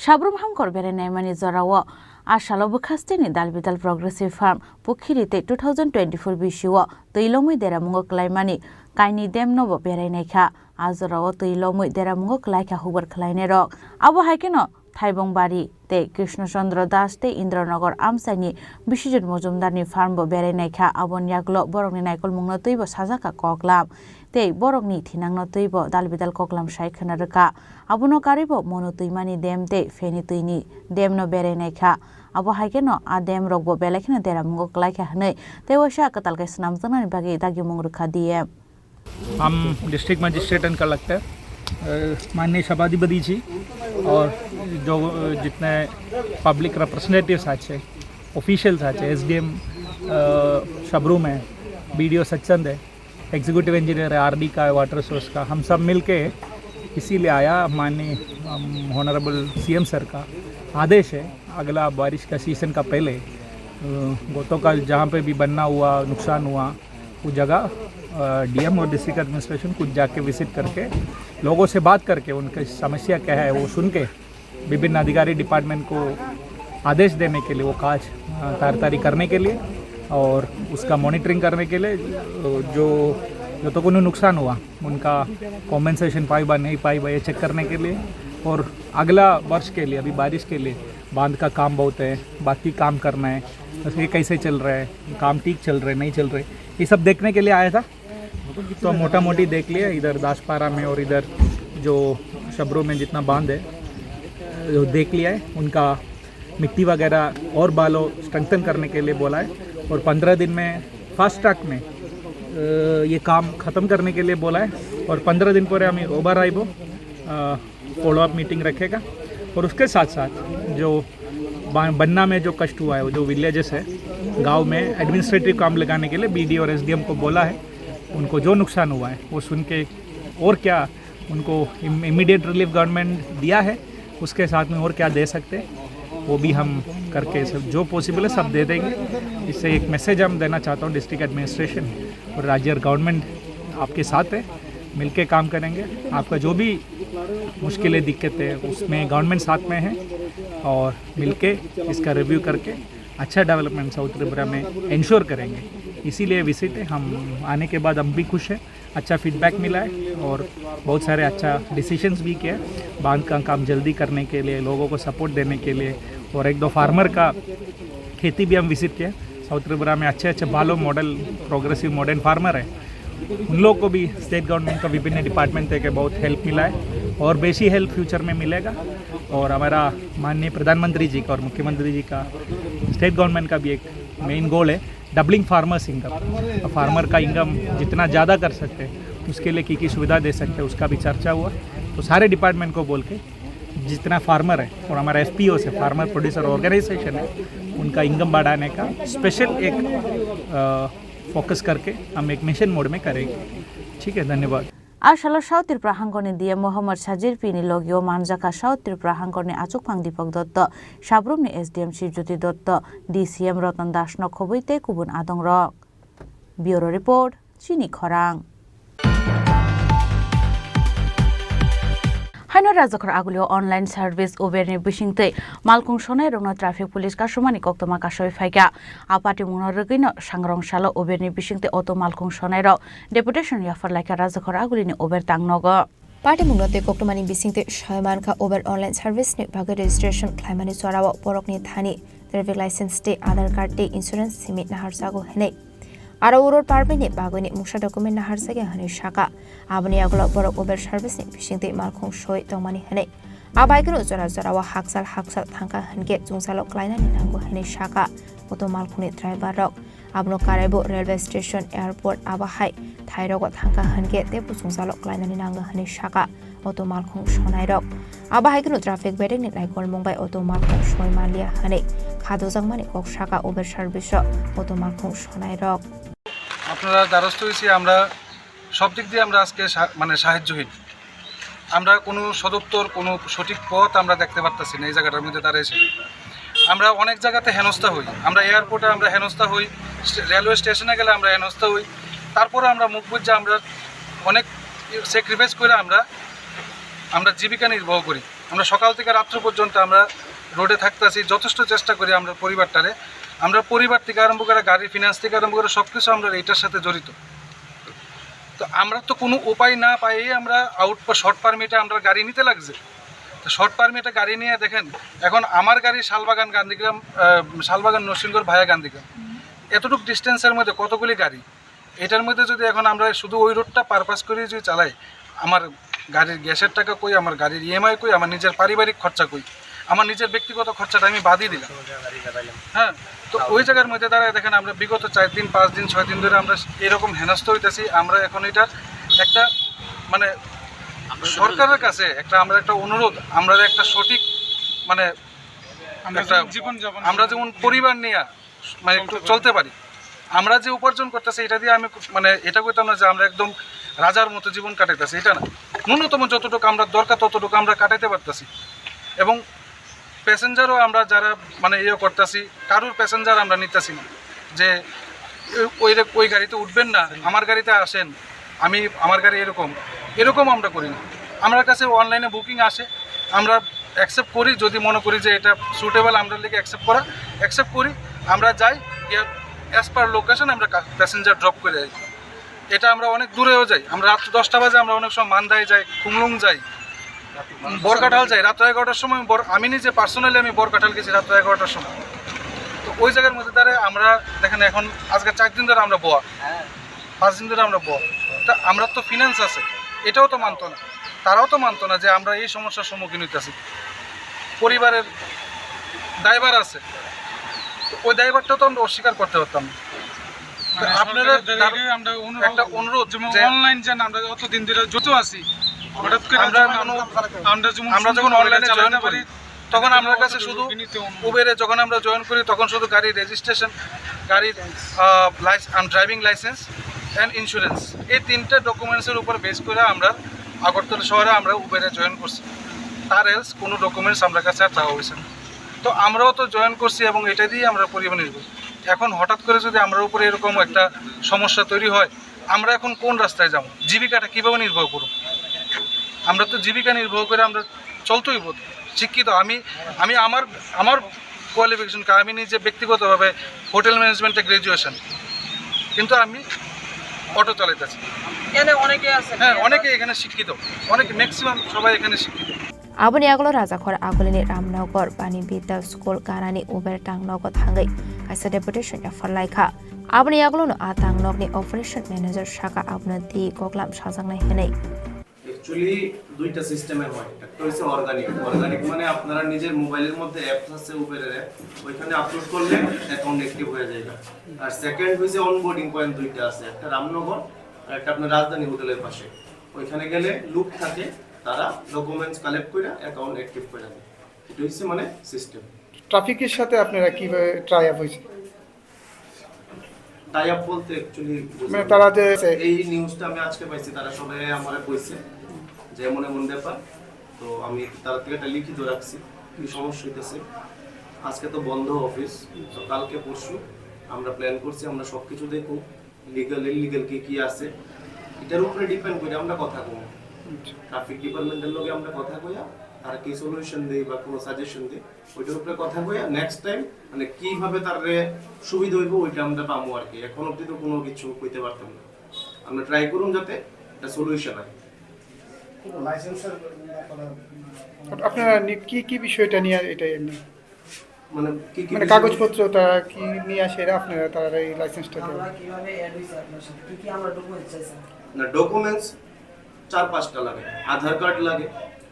Sabrum hamkor berai naimani jorao a salo bwkhasteni dal bidal Progressive Farm, Pukhiri tei two thousand twenty-four bisio twi lomwi deramungo klaimani kaini dam nobo berai naikha. A jorao twi lomwi deramungo klaikha hubar khlainairok. Abo hai kheno Thaibongbari tei Krishna Chandra Das tei Indranagar amchaini Biswajit Mojumdarni farm bo berai naikha. Aboni yagulo borokni naikolmungno twibo sajakha koklam tei borokni thinangno twibo dal bidal koklam sai khwna rwkha. Abono karwibo Monu twimani dam tei Feni twini dam no berai naikha. Abo hai kheno a dam rokbo belai kheno deramungo klaikha hwnwi tei waisa kwtal khe swnamjaknani bagwi dagimung rwkha D M. हम district magistrate and collector, अ, माननीय सभाधिपति जी और जो, अ, जितने public representatives आछे, ऑफिशियल्स आछे, एसडीएम, अ, शबरूम है, बीडीओ सचचंद है, एग्जीक्यूटिव इंजीनियर है, आरडी का है, वाटर सोर्स का, हम सब मिलके इसीलिए आया। माननीय, अम, ऑनरेबल सीएम सर का आदेश है, अगला बारिश का सीजन का पहले, अ, गतकाल जहाँ पे भी बन्ना हुआ, नुकसान हुआ, वो जगह, अ, डीएम और डिस्ट्रिक्ट एडमिनिस्ट्रेशन खुद जाके विजिट करके, लोगों से बात करके, उनकी समस्या क्या है वो सुन के, विभिन्न अधिकारी डिपार्टमेंट को आदेश देने के लिए, वो काज, अ, ताड़ाताड़ी करने के लिए और उसका मॉनिटरिंग करने के लिए, अ, जो, जो तो कोनो नुकसान हुआ, उनका कॉम्पेंसेशन पाई बा नहीं पाई बा, ये चेक करने के लिए और अगला वर्ष के लिए, अभी बारिश के लिए बांध का काम बहुत है, बाकी काम करना है, बस ये कैसे चल रहा है, काम ठीक चल रहा है, नहीं चल रहा है, ये सब देखने के लिए आया था। तो मोटा मोटी देख लिया, इधर दासपारा में और इधर जो शबरो में जितना बांध है, वो देख लिया है। उनका मिट्टी वगैरह और बालो स्ट्रेंथन करने के लिए बोला है और पंद्रह दिन में फास्ट ट्रैक में, अ, ये काम ख़त्म करने के लिए बोला है और पंद्रह दिन पर हमें ओबर आइबो, अ, फॉलोअप मीटिंग रखेगा और उसके साथ साथ जो बा-, बन्ना में जो कष्ट हुआ है, वो जो विलेजेस है, गांव में एडमिनिस्ट्रेटिव काम लगाने के लिए बीडी और एसडीएम को बोला है। उनको जो नुकसान हुआ है, वो सुन के और क्या उनको इम-, इमीडिएट रिलीफ गवर्नमेंट दिया है, उसके साथ में और क्या दे सकते हैं, वो भी हम करके सब जो पॉसिबल है, सब दे देंगे। इससे एक मैसेज हम देना चाहता हूँ डिस्ट्रिक्ट एडमिनिस्ट्रेशन और राज्य गवर्नमेंट आपके साथ है, मिलके काम करेंगे। आपका जो भी मुश्किलें, दिक्कतें, उसमें गवर्नमेंट साथ में है और मिलके इसका रिव्यू करके अच्छा डेवलपमेंट साउथ त्रिपुरा में इंश्योर करेंगे। इसीलिए विजिट है। हम आने के बाद हम भी खुश हैं, अच्छा फीडबैक मिला है और बहुत सारे अच्छा डिसीजंस भी किया है। बांध का काम जल्दी करने के लिए, लोगों को सपोर्ट देने के लिए और एक दो फार्मर का खेती भी हम विजिट किया। साउथ त्रिपुरा में अच्छे अच्छे बालो मॉडल, प्रोग्रेसिव मॉडर्न फार्मर है, उन लोग को भी स्टेट गवर्नमेंट का विभिन्न डिपार्टमेंट देके बहुत हेल्प मिला है और बेसी हेल्प फ्यूचर में मिलेगा। और हमारा माननीय प्रधानमंत्री जी का और मुख्यमंत्री जी का, स्टेट गवर्नमेंट का भी एक मेन गोल है डबलिंग फार्मर्स इनकम। फार्मर का इनकम जितना ज़्यादा कर सकते हैं, उसके लिए की की सुविधा दे सकते हैं, उसका भी चर्चा हुआ। तो सारे डिपार्टमेंट को बोल के जितना फार्मर है और हमारा एफपीओ से, फार्मर प्रोड्यूसर ऑर्गेनाइजेशन है, उनका इनकम बढ़ाने का स्पेशल एक, अ, फोकस करके हम एक मिशन मोड में करेंगे। ठीक है, धन्यवाद। A salo South Tripura hangkorni D M Mohammad Sajir P ni logio manjakha South Tripura hangkorni achukphang Deepak Dotto, Sabrumni S D M Shivjyoti Dotto, D C M Ratan Das no khobwi tei kubun adongrok. Bureau Report, Chini Khorang. Haino Rajakhor agulio online service Uber ni bisingtwi malkhung sonai rokno traffic police kasumani koktwma kasoi phaikha. A patimungno rwgwino sangrong salo Uber ni bisingtwi auto malkhung sonai rok deputation yaphar laikha Rajakhor agulini Uber tangnogo. Patimungno tei koktwmani bisingtwi soi mankha Uber online service ni bagwi registration khlaimani jorao borokni thani traffic license tei Aadhaar card tei insurance simi naharjago hinwi. Aro uro permit ni bagwini mungsa document naharjakya hinwi saka. Aboni yagulo borok Uber service ni bisingtwi malkhung soi tongmani hinwi. A bai kunu jora jorao hakchal hakchal thangkha hinkhe chwngsalo klainani nango hinwi saka. Auto malkhungni driver rok abono karaibo railway station, airport abo hai thairogo thangkha hinkhe teibo chwngsalo klainani nango hinwi saka. Auto malkhung sonai rok. Abo hai kunu traffic bedek ni naikolmung bai auto malkhung soi manliya hinwi khadojakmani kok saka Uber service o auto malkhung sonai rok. আপনারা দ্বারস্থ হয়েছি আমরা, সব দিক দিয়ে আমরা আজকে সা-, মানে সাহায্যহীন। আমরা কোনো সদুত্তর, কোনো সঠিক পথ আমরা দেখতে পারতাছি না এই জায়গাটার মধ্যে দাঁড়ায় এসে। আমরা অনেক জায়গাতে হেনস্থা হই, আমরা এয়ারপোর্টে আমরা হেনস্থা হই, স্টে-, রেলওয়ে স্টেশনে গেলে আমরা হেনস্থা হই। তারপরে আমরা মুখ বুঝে আমরা অনেক স্যাক্রিফাইস করে আমরা, আমরা জীবিকা নির্বাহ করি। আমরা সকাল থেকে রাত্র পর্যন্ত আমরা রোডে থাকতাছি, যথেষ্ট চেষ্টা করি আমরা পরিবারটারে। আমরা পরিবার থেকে আরম্ভ করে গাড়ির ফিনান্স থেকে আরম্ভ করে সব কিছু আমরা এইটার সাথে জড়িত। তো আমরা তো কোনো উপায় না পাইয়ে আমরা আউট শর্ট পারমিটে আমরা গাড়ি নিতে লাগছে। তো শর্ট পারমিটে গাড়ি নিয়ে দেখেন, এখন আমার গাড়ি শালবাগান গান্ধীগ্রাম, আহ, শালবাগান নরসিংগড় ভায়া গান্ধীগ্রাম, এতটুকু ডিস্টেন্সের মধ্যে কতগুলি গাড়ি। এটার মধ্যে যদি এখন আমরা শুধু ওই রোডটা পারপাস করে যদি চালাই, আমার গাড়ির গ্যাসের টাকা কই, আমার গাড়ির ইএমআই কই, আমার নিজের পারিবারিক খরচা কই, আমার নিজের ব্যক্তিগত খরচাটা আমি বাদই দিলাম। হ্যাঁ, তো ওই জায়গার মধ্যে দাঁড়ায় দেখেন, আমরা বিগত চার দিন, পাঁচ দিন, ছয় দিন ধরে আমরা এরকম হেনস্থা হইতেছি। আমরা এখন এটার একটা, মানে, সরকারের কাছে একটা, আমরা একটা অনুরোধ, আমরা একটা সঠিক, মানে, আমরা একটা, যেমন জীবনযাপন আমরা করি। যেমন পরিবার নিয়ে, মানে, একটু চলতে পারি। চলতে পারি। আমরা যে উপার্জন করতেছি, এটা দিয়ে আমি, মানে, এটা কইতাম না যে আমরা একদম রাজার মতো জীবন কাটাইতেছি, এটা না। ন্যূনতম যতটুকু আমরা দরকার, ততটুকু আমরা কাটাইতে পারতেছি। এবং প্যাসেঞ্জারও আমরা যারা, মানে, ইয়ে করতেছি, কারুর প্যাসেঞ্জার আমরা নিতেছি না যে ওই, ওই রে-, ওই গাড়িতে উঠবেন না, আমার গাড়িতে আসেন, আমি, আমার গাড়ি এরকম, এরকম আমরা করি না। আমার কাছে অনলাইনে বুকিং আসে, আমরা অ্যাকসেপ্ট করি, যদি মনে করি যে এটা সুটেবল আমরা লিখে অ্যাকসেপ্ট করা, অ্যাকসেপ্ট করি, আমরা যাই, গিয়ে অ্যাজ পার লোকেশন আমরা প্যাসেঞ্জার ড্রপ করে যাই। এটা আমরা অনেক দূরেও যাই, আমরা রাত দশটা বাজে আমরা অনেক সময় মান্দায় যাই, খুমলুং যাই, বরকাঠাল যাই রাত এগারোটার সময়। বর-, আমি নিজে পার্সোনালি আমি বরকাঠাল গেছি রাত এগারোটার সময়। তো ওই জায়গার মধ্যে দ্বারা আমরা দেখেন, এখন আজকে চার দিন ধরে আমরা বোয়া, পাঁচ দিন ধরে আমরা বল। তা আমরা তো ফিনান্স আছে, এটাও তো মানতো না, তারাও তো মানতো না যে আমরা এই সমস্যার সম্মুখীন হইতেছি। পরিবারের দায়ভার আছে, তো ওই দায়ভারটা তো আমরা অস্বীকার করতে পারতাম না। মানে আপনারা সরকারের দ্বারা দাবি এটাই আমরা অনুরোধ, একটা অনুরোধ যেমন যে অনলাইন যেন আমরা অতদিন ধরে যত আছি, হঠাৎ করে আমরা যেমন কোনো, আমরা যেমন আমরা যখন সুন্দরভাবে অনলাইনে চালাতে জয়েন করি, পারি, তখন আমরা কাছে শুধু উবেরে যখন আমরা জয়েন করি, তখন শুধু গাড়ির রেজিস্ট্রেশন, গাড়ির, আহ, লাইস-, আম, ড্রাইভিং লাইসেন্স অ্যান্ড ইন্স্যুরেন্স, এই তিনটা ডকুমেন্টসের উপর বেস করে আমরা আগরতলা শহরে আমরা উবেরে জয়েন করছি। তার এলস কোনো ডকুমেন্টস আমরা কাছে আর চাওয়া হয়েছে না। তো আমরাও তো জয়েন করছি এবং এটা দিয়েই আমরা পরিবার নির্ভর। এখন হঠাৎ করে যদি আমরার উপরে এরকম একটা সমস্যা তৈরি হয়, আমরা এখন কোন রাস্তায় যাবো? জীবিকাটা কিভাবে নির্বাহ করব? আমরা তো জীবিকা নির্বাহ করে আমরা চলতেই হইব। শিক্ষিত আমি, আমি আমার, আমার কোয়ালিফিকেশন কি? আমি নিজে ব্যক্তিগতভাবে হোটেল ম্যানেজমেন্টে গ্র্যাজুয়েশন, কিন্তু আমি অটো চালাইতেছি। এখানে অনেকে আছে। হ্যাঁ, অনেকে এখানে শিক্ষিত, অনেক, ম্যাক্সিমাম সবাই এখানে শিক্ষিত। Aboni yagulo Rajakhor agulini Ramnagar Bani Bidya School ganani Uber tangnogo thangwi kaisa deputation yaphar laikha. Aboni yagulono a tangnokni operation manager saka abono twi koklam sajaknai hwnwi. Actually দুইটা সিস্টেমে হয়। একটা হচ্ছে অর্গানিক। অর্গানিক মানে আপনারা নিজের মোবাইলের মধ্যে অ্যাপস আছে, উবেরের অ্যাপ, ওইখানে আপলোড করলে অ্যাকাউন্ট অ্যাক্টিভ হয়ে যায়। আর সেকেন্ড হচ্ছে অনবোর্ডিং পয়েন্ট দুইটা আছে, একটা রামনগর আর একটা আপনার রাজধানী হোটেলের পাশে। ওইখানে গেলে লুক থাকে, তারা ডকুমেন্টস কালেক্ট করে অ্যাকাউন্ট অ্যাক্টিভ করে দেয়। এটা হচ্ছে মানে সিস্টেম। ট্রাফিকের সাথে আপনারা কিভাবে টাই আপ হয়েছে? টাই আপ বলতে অ্যাকচুয়ালি মানে তারা যে এই নিউজটা আমি আজকে পাইছি, তারা সবাই আমারে কইছে যে এমন এমন ব্যাপার। তো আমি তারা থেকে একটা লিখিত রাখছি কি সমস্যা হইতেছে। আজকে তো বন্ধ অফিস, তো কালকে পরশু আমরা প্ল্যান করছি, আমরা সব কিছু দেখব, লিগ্যাল ইলিগ্যাল কি কি আছে, এটার উপরে ডিপেন্ড করে আমরা কথা বলবো। ট্রাফিক ডিপার্টমেন্টের লগে আমরা কথা কইয়া আর কি সলিউশন দেই বা কোনো সাজেশন দেই, ওইটার উপরে কথা কইয়া নেক্সট টাইম মানে কিভাবে তার রে সুবিধা হইব ওইটা আমরা পাবো আর কি। এখন অবধি তো কোনো কিছু কইতে পারতাম না, আমরা ট্রাই করুন যাতে একটা সলিউশন হয়। কোনো লাইসেন্সের ব্যাপারে, উম, কোনো আপনারা নি-, কি, কি বিষয়টা নিয়ে এটা এমনি? মানে কি কি মানে বিষয়? কাগজপত্র তারা কি নিয়ে আসে এরা আপনারা, তারা এই লাইসেন্সটা দেওয়া? আমরা কিভাবে অ্যাড হইছে আপনার সাথে? কি কি আমরা ডকুমেন্টস চাইছেন? না, ডকুমেন্টস চার পাঁচটা লাগে। আধার কার্ড লাগে,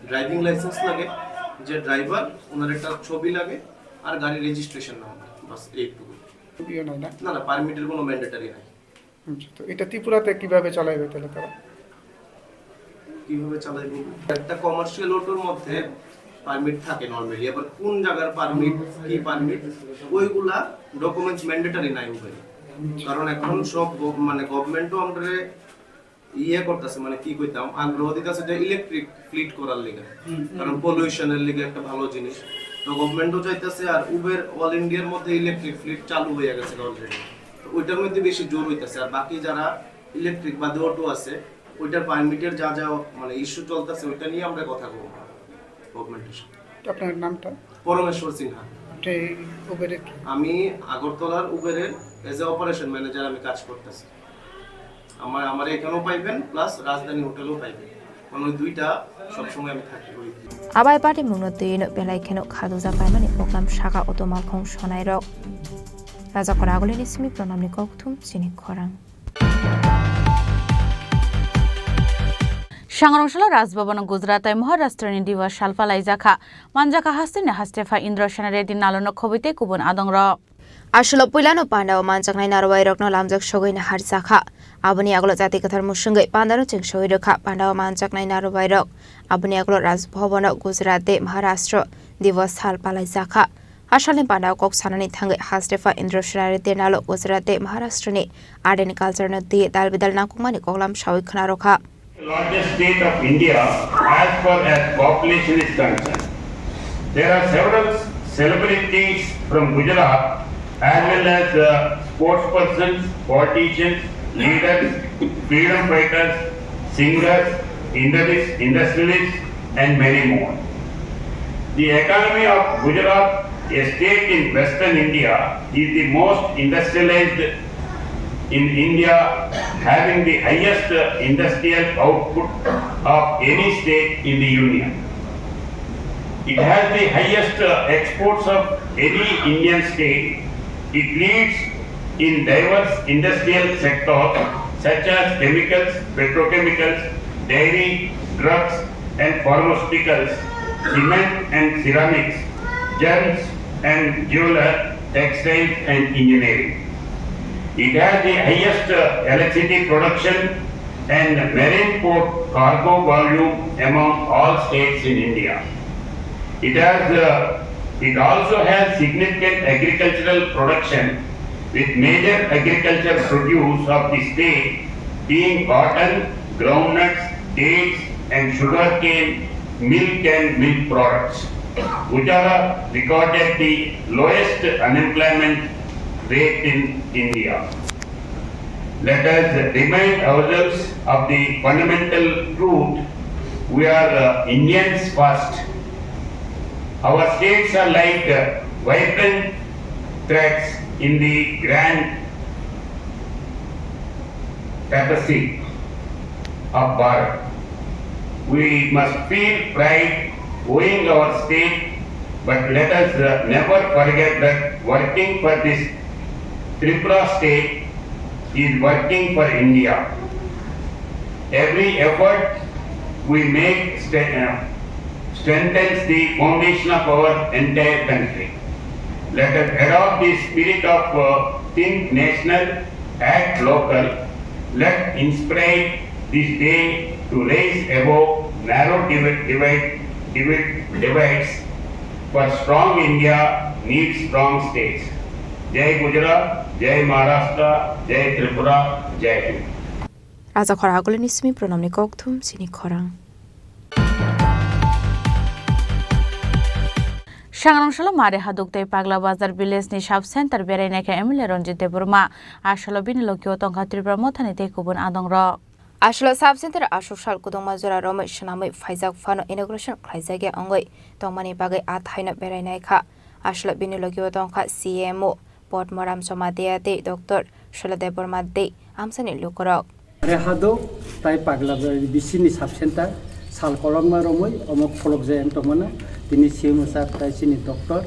ড্রাইভিং লাইসেন্স লাগে, যে ড্রাইভার ওনার একটা ছবি লাগে, আর গাড়ি রেজিস্ট্রেশন নাম্বার, বাস এইটুকু। ইয়ে নাই না? না, না, পারমিটের কোনো ম্যান্ডেটরি নাই। আচ্ছা, তো এটা ত্রিপুরাতে কিভাবে চালাইবে তাহলে তারা? কিভাবে চালাইবো? একটা কমার্শিয়াল অটোর মধ্যে পারমিট থাকে নরমালি, আবার কোন জায়গার পারমিট, কি পারমিট, ওইগুলা ডকুমেন্টস ম্যান্ডেটরি নাই উবেরে। কারণ এখন সব গভ-, মানে গভর্নমেন্টও আমরা ইয়ে করতেছে, মানে কি কইতাম, আগ্রহ দিতেছে যে ইলেকট্রিক ফ্লিট করার লিগে, হুম, হুম। কারণ পলিউশনের লিগে একটা ভালো জিনিস। তো গভর্নমেন্টও চাইতেছে, আর উবের অল ইন্ডিয়ার মধ্যে ইলেকট্রিক ফ্লিট চালু হয়ে গেছে অলরেডি। তো ওইটার মধ্যে বেশি জোর হইতেছে, আর বাকি যারা ইলেকট্রিক বাদে অটো আছে, ওইটার পারমিটের যা যা মানে ইস্যু চলতেছে, ওইটা নিয়ে আমরা কথা বলবো গভর্নমেন্টের সাথে। তো আপনার নামটা? পরমেশ্বর সিনহা। আপনি উবেরের কি? আমি আগরতলার উবেরের এজ এ অপারেশন ম্যানেজার আমি কাজ করতেছি। আমার, আমার এখানেও পাইবেন, প্লাস রাজধানী হোটেলেও পাইবেন। মানে ওই দুইটা সবসময় আমি থাকি ওই। Abai party mungno twi no belai kheno khadoja paimani program saka auto malkhung sonai rok. Raja Kora Agulini simi pranamni kokthum chini khorang. Sangrong salo Raj Bhavan Gujarat tai Maharashtra ni Diwas sal palaijakha. Manjakha hasteni hastepha Indra Sena Reddy nalono khobwi tei kubun adongrok. Aswkno puilano pandao manjaknai narwai rokno lamjak sogwi naharjakha. Aboni yagulo jati kwthar musungwi pandano cheng sogwi rwkha. Pandao manjaknai narwai rok aboni yagulo Raj Bhavan o Gujarat tei Maharashtra Diwas sal palaijakha. Asalni pandao kok sanani thangwi hastepha Indra Sena Reddy nalo Gujarat tei Maharashtra ni art and culture no twi dal bidal nangkukmani koklam sawi khna rwkha. Largest state of India as far as population is concerned. There are several celebrities from Gujarat as well as, uh, sports persons, politicians, leaders, freedom fighters, singers, industries-, industrialists, and many more. The economy of Gujarat, a state in western India, is the most industrialized in India, having the highest industrial output of any state in the Union. It has the highest exports of any Indian state. It leads in diverse industrial sectors such as chemicals, petrochemicals, dairy, drugs and pharmaceuticals, cement and ceramics, gems and jeweler, textiles and engineering. It has the highest, uh, electricity production and marine port cargo volume among all states in India. It has, uh, it also has significant agricultural production, with major agriculture produce of the state being cotton, groundnuts, dates, and sugarcane, milk and milk products. Gujarat recorded the lowest unemployment rate in India. Let us remind ourselves of the fundamental truth, we are, uh, Indians first. Our states are like, uh, vibrant threads in the grand tapestry of Bharat. We must feel pride owing our state, but let us, uh, never forget that working for this Tripura state is working for India. Every effort we make stre-, uh, strengthens the foundation of our entire country. Let us adopt the spirit of, uh, think national, act local. Let inspire this day to rise above narrow divi-, divide, divi-, divides, for strong India needs strong states. Jai Gujarat, Jai Maharashtra, Jai Tripura, Jai Hind. Raja Khora Agulini simi pranamni kokthum chini khorang. Sangrong salo Mare Haduk tei Pagla Bazar village ni sub center berai naikha M L A Ranjit Debbarma. Asalo bini lokio tongkha Tripura Mothani tei kubun adongrok. Aswla sub center aswk sal kwdwngma jora romwi swnamwi phaijak phano inauguration khlaijakya wngwi tongmani bagwi a thaino berai naikha. Aswla bini logi o tongkha C M O Padmaram Jamatia tei Doctor Soila Debbarma tei amchaini lukurok. Are hado tai Paglabari bisini sub center sal kolokma romwi omo kholok jaya wng tongmano. Tini C M O sir tai chini doctor,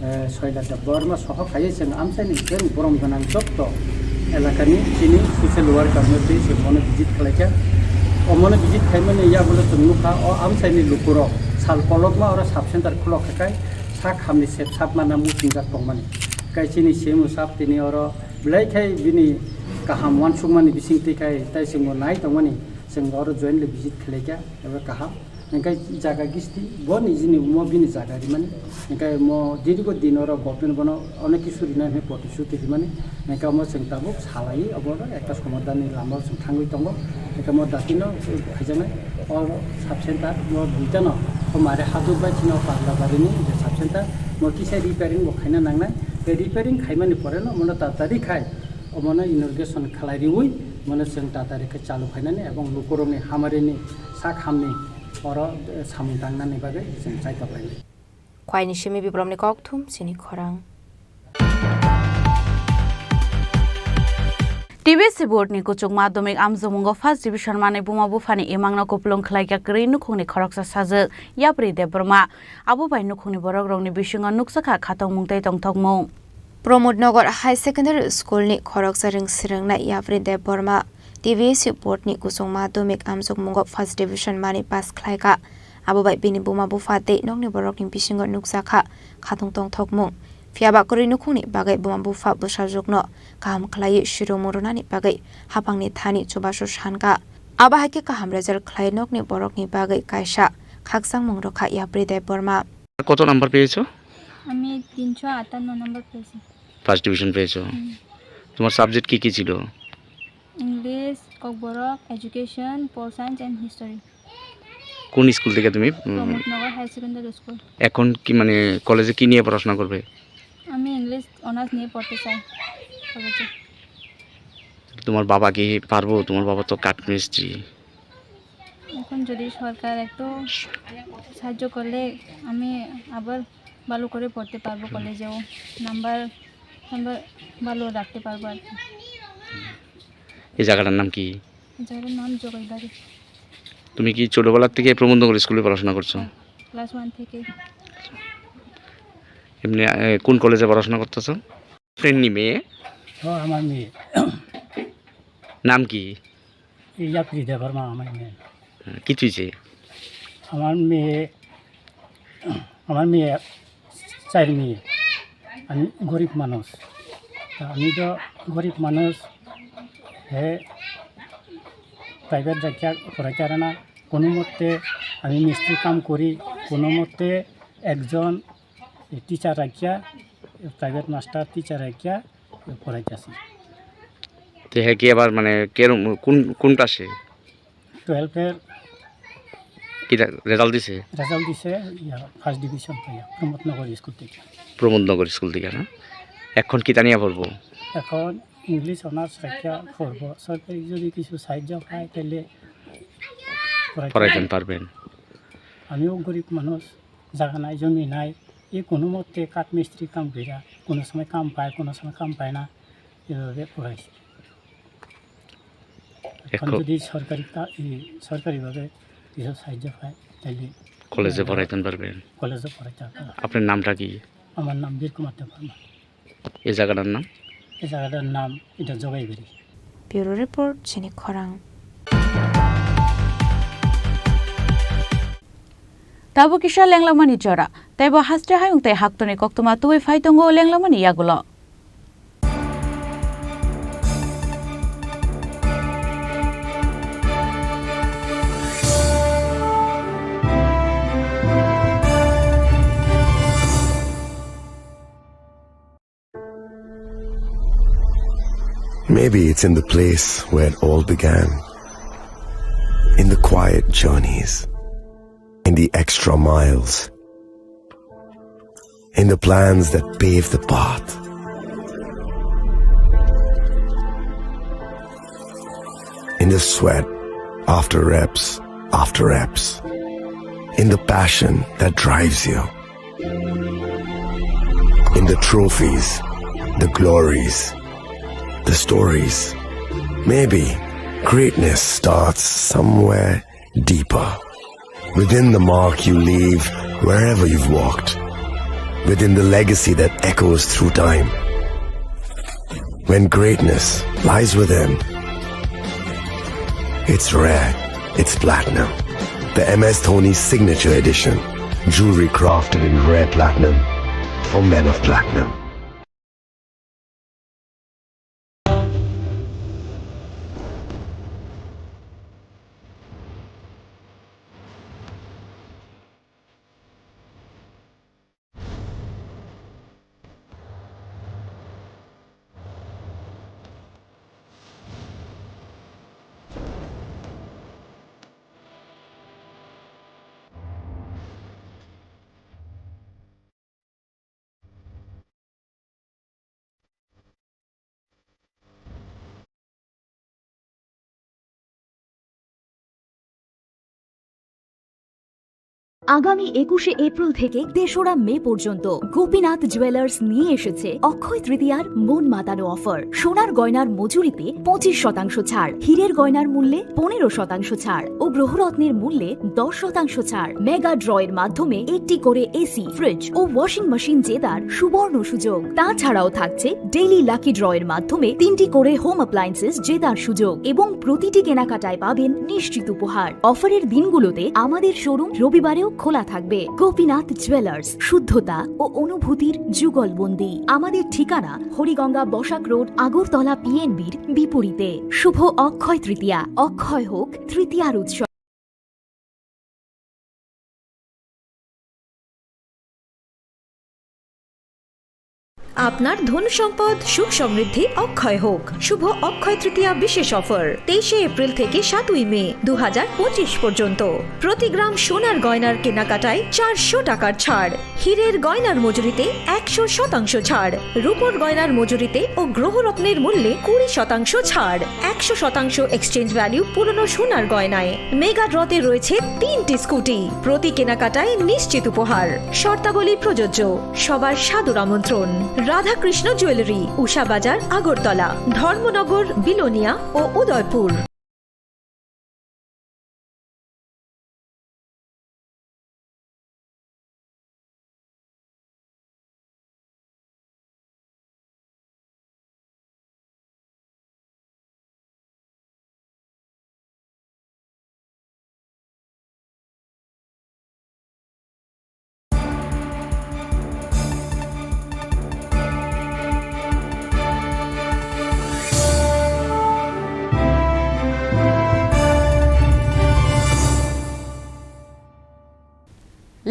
eh, Soila Debbarma soho khaiwi chwng amchaini chwng borom gwnang jotto elakani chini social worker no twi chwng bono visit khlaikha. Omono visit khaimani yagulo chwng nukha o amchaini lukurok sal kolokma oro sub center khulok khakai sak hamni sep sap mana muchungjak tongmani. Kai chini C M O sir tini oro belai khai bini kaham uansukmani bisingtwi khai tai chwngbo nai tongmani chwng oro jointly visit khlaikha eba kaham. Hingke jaga gisti bo nijini mo bini jaga rimani. Hingke mo dirgo din oro government bono onek kisu rina hwnwi protisuti rimani. Hingke omo chwng tabuk salai obo ekta somadhan ni lama o chwng thangwi tongo. Hingke mo datino haijaknai o sub center mo duita no o mare haduk bai chini o Paglabari ni je sub center mo kisa repairing bo khaina nangnai. Tei repairing khaimani pore no mono tatari khai omono inauguration khlai riwi mono chwng tatari khe chalu khainani ebong lukurokni hamarini sak hamni oro, eh, samung tangnani bagwi chwng chaitok lainai. Khwaini simi Bipramni kokthum chini khorang. T B C board ni kuchuk madhyamik amjokmungo first division manwi buma buphani imangno kupulung khlaikha kwrwi nukhungni khoroksa sajwk Yapri Debbarma. Abo bai nukhungni borokrokni bisingo nukjakha khatungmung tei tongthokmung. Pramod Nagar High Secondary School ni khoroksa rwng swrwngnai Yapri Debbarma T B C board ni kuchuk madhyamik amjokmungo first division manwi pass khlaikha. Abo bai bini buma bupha tei nokni borokni bisingo nukjakha khatung tongthokmung. Phiyaba kwrwi nukhungni bagwi buma bupha bwsajwkno kaham khlaiwi siro murunani bagwi haphangni thani chubachu sankha. Abo hai khe kaham result khlai nokni borokni bagwi kaisa khakchangmung rwkha Yapri Debbarma. কত নাম্বার পেয়েছো? আমি তিনশো আটান্ন নম্বর পেয়েছি। First division পেয়েছো। হুম। তোমার সাবজেক্ট কি কি ছিল? English, Kokborok, education, pol science and history. কোন স্কুল থেকে তুমি? Um, Pramodnagar high secondary school. এখন কি, মানে, কলেজে কি নিয়ে পড়াশোনা করবে? আমি ইংলিশ অনার্স নিয়ে পড়তে চাই কলেজে। তোমার বাবা কি পারবো? তোমার বাবা তো কাঠ মিস্ত্রি। এখন যদি সরকার একটু সাহায্য করলে আমি আবার ভালো করে পড়তে পারবো কলেজেও। নাম্বার, নাম্বার ভালো রাখতে পারবো আর কি। এই জায়গাটার নাম কি? এই জায়গাটার নাম জগাইবাড়ি। তুমি কি ছোটবেলা থেকে প্রমোদনগর স্কুলে পড়াশোনা করছো? হ্যাঁ, ক্লাস ওয়ান থেকে। এমনি, এ, কোন কলেজে পড়াশোনা করতেছো? ফ্রেন্ডনি মেয়ে? ও, আমার মেয়ে। নাম কি? এই ইয়াপ্রি দেববর্মা আমার মেয়ে। হ্যাঁ, কি হয়েছে? আমার মেয়ে, আমার মেয়ে, চার মেয়ে। আমি গরিব মানুষ। তা আমি তো গরিব মানুষ। হে প্রাইভেট রাখিয়া পড়াইতে পারে না। কোনো মতে আমি মিস্ত্রি কাম করি, কোনো মতে একজন টিচার রাখিয়া, প্রাইভেট মাস্টার টিচার রাখিয়া পড়াইতেছি। তো হে কি আবার মানে কেরম, কোন, কোন ক্লাসে? টুয়েলভের কি রে-, রেজাল্ট দিছে? রেজাল্ট দিছে, ইয়া, ফার্স্ট ডিভিশন পাইয়া প্রমোদনগর স্কুল থেকে। প্রমোদনগর স্কুল থেকে না? এখন কি তানিয়া পড়বো? এখন ইংলিশ অনার্স রাখিয়া পড়বো। সরকারি যদি কিছু সাহায্য পায়, তাহলে পড়াইতে পড়াইতে পারবো। পারবেন। আমিও গরিব মানুষ, জায়গা নাই, জমি নাই, এই কোনো মতে কাঠ মিস্ত্রি কাম কইরা, কোনো সময় কাম পায়, কোনো সময় কাম পায় না, এভাবে পড়াইছি। এখন এখন যদি সরকারি কা-, এই সরকারিভাবে কিছু সাহায্য পায়, তাহলে কলেজে পড়াইতে পারবেন। কলেজে পড়াইতে পারবো। আপনার নামটা কি? আমার নাম বীর কুমার দেববর্মা। এই জায়গাটার নাম? এই জায়গাটার নাম এটা Jagaibari. Bureau report, Chini Khorang. Tabuk kisa lenglamani jora. Teibo haste hayung tei haktorni koktwma tubui phai tongo lenglamani yagulo. Maybe it's in the place where it all began. In the quiet journeys, in the extra miles, in the plans that pave the path, in the sweat after reps after reps, in the passion that drives you, in the trophies, the glories, the stories. Maybe greatness starts somewhere deeper, within the mark you leave wherever you've walked, within the legacy that echoes through time. When greatness lies within, it's rare, it's platinum. The M S Dhoni Signature Edition. Jewelry crafted in rare platinum for men of platinum. আগামী একুশে এপ্রিল থেকে তেসরা মে পর্যন্ত গোপীনাথ জুয়েলার্স নিয়ে এসেছে অক্ষয় তৃতীয়ার মন মাতানো অফার। সোনার গয়নার মজুরিতে পঁচিশ শতাংশ ছাড়, হীরের গয়নার মূল্যে পনেরো শতাংশ ছাড় ও গ্রহরত্নের মূল্যে দশ শতাংশ ছাড়। মেগা ড্র এর মাধ্যমে একটি করে এসি, ফ্রিজ ও ওয়াশিং মেশিন জেতার সুবর্ণ সুযোগ। তাছাড়াও থাকছে ডেইলি লাকি ড্র এর মাধ্যমে তিনটি করে হোম অ্যাপ্লায়েন্সেস জেতার সুযোগ এবং প্রতিটি কেনাকাটায় পাবেন নিশ্চিত উপহার। অফারের দিনগুলোতে আমাদের শোরুম রবিবারেও খোলা থাকবে। গোপীনাথ জুয়েলার্স, শুদ্ধতা ও অনুভূতির যুগলবন্দি। আমাদের ঠিকানা হরিগঙ্গা বসাক রোড, আগরতলা পিএনবির বিপরীতে। শুভ অক্ষয় তৃতীয়া, অক্ষয় হোক তৃতীয়ার উৎসব। আপনার ধন সম্পদ, সুখ সমৃদ্ধি অক্ষয় হোক। শুভ অক্ষয় তৃতীয়া বিশেষ অফার, তেইশে এপ্রিল থেকে সাতই মে দু হাজার পঁচিশ পর্যন্ত। প্রতি গ্রাম সোনার গয়নার কেনাকাটায় চারশো টাকার ছাড়, হীরের গয়নার মজুরিতে একশো শতাংশ ছাড়, রূপোর গয়নার মজুরিতে ও গ্রহরত্নের মূল্যে কুড়ি শতাংশ ছাড়, একশো শতাংশ এক্সচেঞ্জ ভ্যালু পুরনো সোনার গয়নায়। মেগা ড্রতে রয়েছে তিনটি স্কুটি, প্রতি কেনাকাটায় নিশ্চিত উপহার। শর্তাবলী প্রযোজ্য। সবার সাদর আমন্ত্রণ। রাধাকৃষ্ণ জুয়েলারি, উষা বাজার, আগরতলা, ধর্মনগর, বিলোনিয়া ও Udaipur.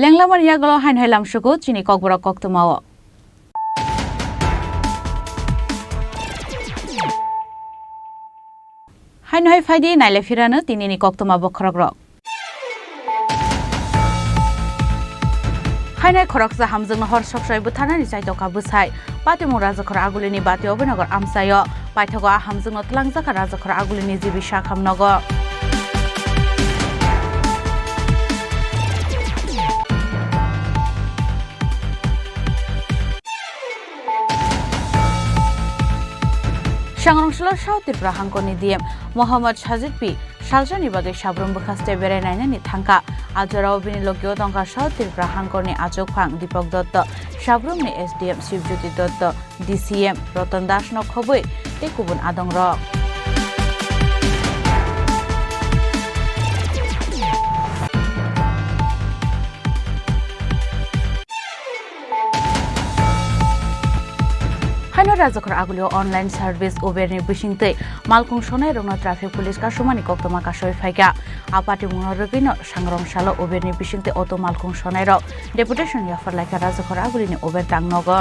Lenglamani yagulo haino hai lamsugo chini kokborok koktwmao. Haino hai phaidi naile phirano tinini koktwma bokhorokrok. Haino hai khoroksa hamjwkno hor soksoi butharnani chaitokha bwsai. Patimung Rajakhor Agulini Batio Abhinogor amchaio. Paithago a hamjwkno twlangjakha Rajakhor Agulini G B Sakham nogo. Sangrongshalo South Tripura hangkorni D M Mohammad Sajid P salsani bagwi Sabrum bwkhaste berai nainani thangkha. A jorao bini logio tongkha South Tripura hangkorni achukphang Deepak Dotto, Sabrumni S D M Shivjyoti Dotto, D C M Ratan Das no khobwi tei kubun adongrok. Haino Rajakhor Agulio online service Uber ni bisingtwi malkhung sonai rokno traffic police kasumani koktwma kasui phaikha. A patimungno rwgwino Sangrong salo Uber ni bisingtwi auto malkhung sonai rok deputation yaphar laikha Rajakhor Agulini Uber dang nogo.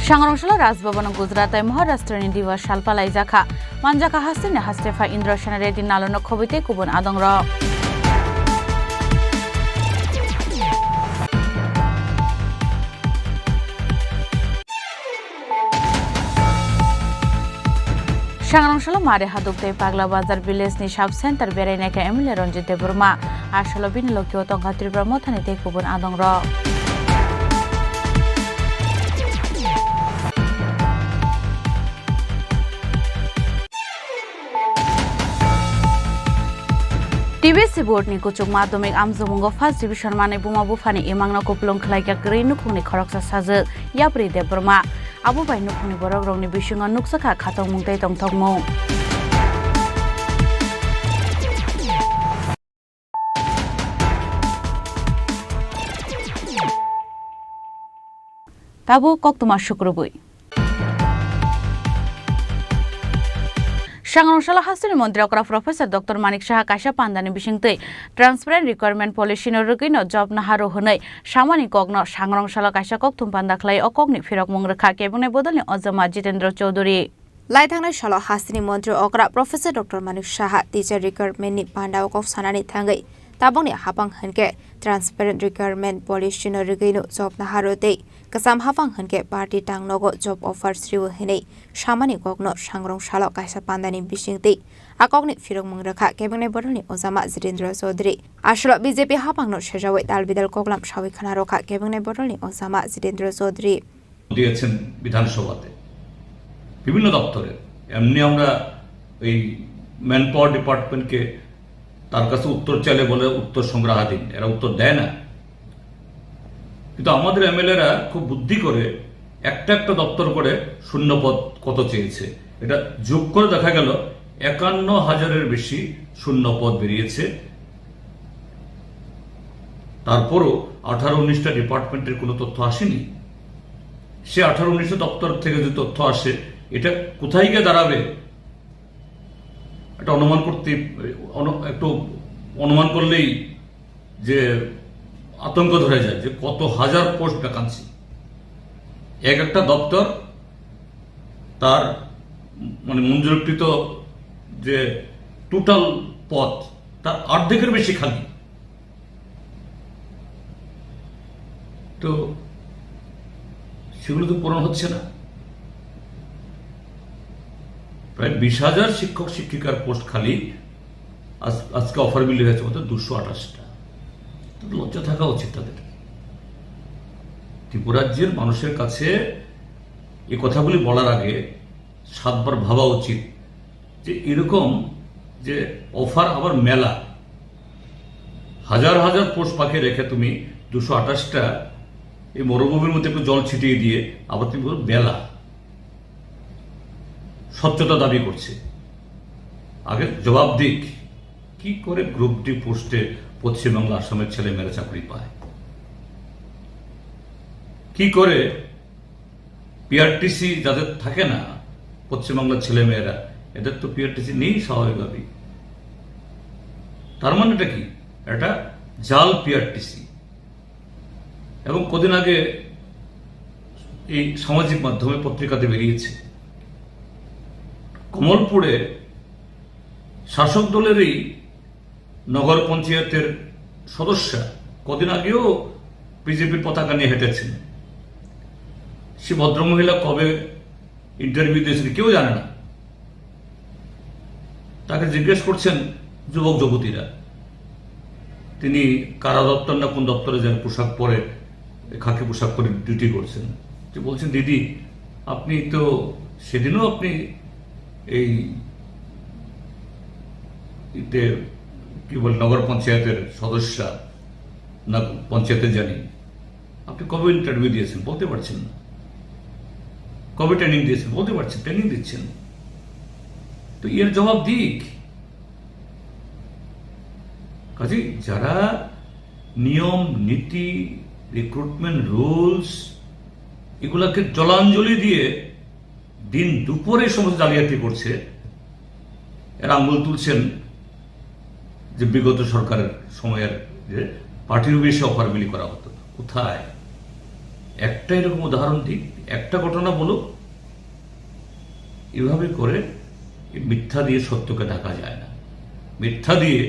Sangrong salo Raj Bhavan Gujarat tei Maharashtra ni Diwas salpa laijakha. Manjakha hasteni haste phai Indra Sena Reddy nalono khobwi tei kubun adongrok. Sangrong salo Mari Haduk tei Pagla Bazar village ni sub center berai naikha M L A Ranjit Debbarma. Asalo bini lokio tongkha Tripura Mothani tei kubun adongrok. T B C board ni kuchuk madhyamik amjokmungo first division manwi buma buphani imangno kupulung khlaikha kwrwi nukhungni khoroksa sajwk Yapri Debbarma. Abo bai nukhungni borokrokni bisingo nukjakha khatokmung tei tongthokmung. Tabuk koktwma sukrubwi. Sangrong salo hasteni montri okra Professor Doctor Manik Saha kaisa pandani bisingtwi transparent requirement policy no rwgwino job naharu hwnwi samani kokno sangrong salo kaisa kokthum panda khlai o kokni phirokmung rwkha kebengni bodolni ojama Jitendra Chaudhary. Laithangnai salo hasteni montri okra Professor Doctor Manik Saha teacher recruitment ni panda o kok sanani thangwi tabokni hapang hwnkhe transparent recruitment policy no rwgwino job naharu tei kwcham hapang hwnkhe party tang nogo job offer sriwi hwnwi samani kokno sangrong salo kaisa pandani bisingtwi a kokni phirokmung rwkha kebengni bodolni ojama Jitendra Chaudhary. Asolo B J P hapangno sejawi dal bidal koklam sawi khna rwkha kebengni bodolni ojama Jitendra Chaudhary. দিয়েছেন বিধানসভাতে বিভিন্ন দপ্তরে। এমনি আমরা এই man power ডিপার্টমেন্টকে তার কাছে উত্তর চাইলে বলে উত্তর সংগ্রহাধীন, এরা উত্তর দেয় না। কিন্তু আমাদের এমএলএরা খুব বুদ্ধি করে একটা একটা দপ্তর করে শূন্য পদ কত চেয়েছে, এটা যোগ করে দেখা গেল একান্ন হাজারের বেশি শূন্য পদ বেরিয়েছে। তারপরও আঠারো উনিশটা ডিপার্টমেন্টের কোনো তথ্য আসেনি। সে আঠারো উনিশটা দপ্তর থেকে যদি তথ্য আসে, এটা কোথায় গিয়ে দাঁড়াবে? এটা অনুমান করতে, অনু-, একটু অনুমান করলেই যে আতঙ্ক ধরে যায় যে কত হাজার পোস্ট ভ্যাকান্সি। এক একটা দপ্তর তার মানে মঞ্জুরকৃত যে টোটাল পদ, তার অর্ধেকের বেশি খালি। তো সেগুলো তো পূরণ হচ্ছে না। প্রায় বিশ হাজার শিক্ষক শিক্ষিকার পোস্ট খালি, আজ-, আজকে অফার বিলি হয়েছে মাত্র দুশো আঠাশটা। তো লজ্জা থাকা উচিত তাদের। ত্রিপুরা রাজ্যের মানুষের কাছে এই কথাগুলি বলার আগে সাতবার ভাবা উচিত যে এরকম যে অফার আবার মেলা, হাজার হাজার পোস্ট পাকে রেখে তুমি দুশো আঠাশটা এই মরুভূমির মধ্যে একটু জল ছিটিয়ে দিয়ে আবার তুমি বলো মেলা। স্বচ্ছতা দাবি করছে, আগে জবাব দিক। কি করে গ্রুপ ডি পোস্টে পশ্চিমবাংলা আসামের ছেলে মেয়েরা চাকরি পায়? কি করে পিআরটিসি যাদের থাকে না, পশ্চিমবাংলার ছেলেমেয়েরা, এদের তো পিআরটিসি নেই স্বাভাবিকভাবেই। তার মানে এটা কি? এটা জাল পিআরটিসি। এবং কদিন আগে এই সামাজিক মাধ্যমে পত্রিকাতে বেরিয়েছে, কমলপুরে শাসক দলেরই নগর পঞ্চায়েতের সদস্যা কদিন আগেও বিজেপির পতাকা নিয়ে হেঁটেছেন। সে ভদ্রমহিলা কবে ইন্টারভিউ দিয়েছেন কেউ জানে না। তাকে জিজ্ঞেস করছেন যুবক যুবতীরা, তিনি কারা দপ্তর না কোন দপ্তরে যেন পোশাক পরে, খাকি পোশাক পরে ডিউটি করছেন। তো বলছেন, "দিদি, আপনি তো সেদিনও আপনি এই, এতে, কি বলে, নগর পঞ্চায়েতের সদস্যা না পঞ্চায়েতে জানি, আপনি কবে ইন্টারভিউ দিয়েছেন?" বলতে পারছেন না। "কবে ট্রেনিং দিয়েছেন?" বলতে পারছেন, ট্রেনিং দিচ্ছেন। তো এর জবাব দিক। কাজেই যারা নিয়ম, নীতি, রিক্রুটমেন্ট রুলস, এগুলাকে জলাঞ্জলি দিয়ে দিন দুপুরে এই সমস্ত জালিয়াতি করছে, এরা আঙুল তুলছেন যে বিগত সরকারের সময়ের যে পার্টির বেশি অফার বিলি করা হতো। কোথায়? একটা এরকম উদাহরণ দিক, একটা ঘটনা বলুক। এভাবে করে এই মিথ্যা দিয়ে সত্যকে ঢাকা যায় না। মিথ্যা দিয়ে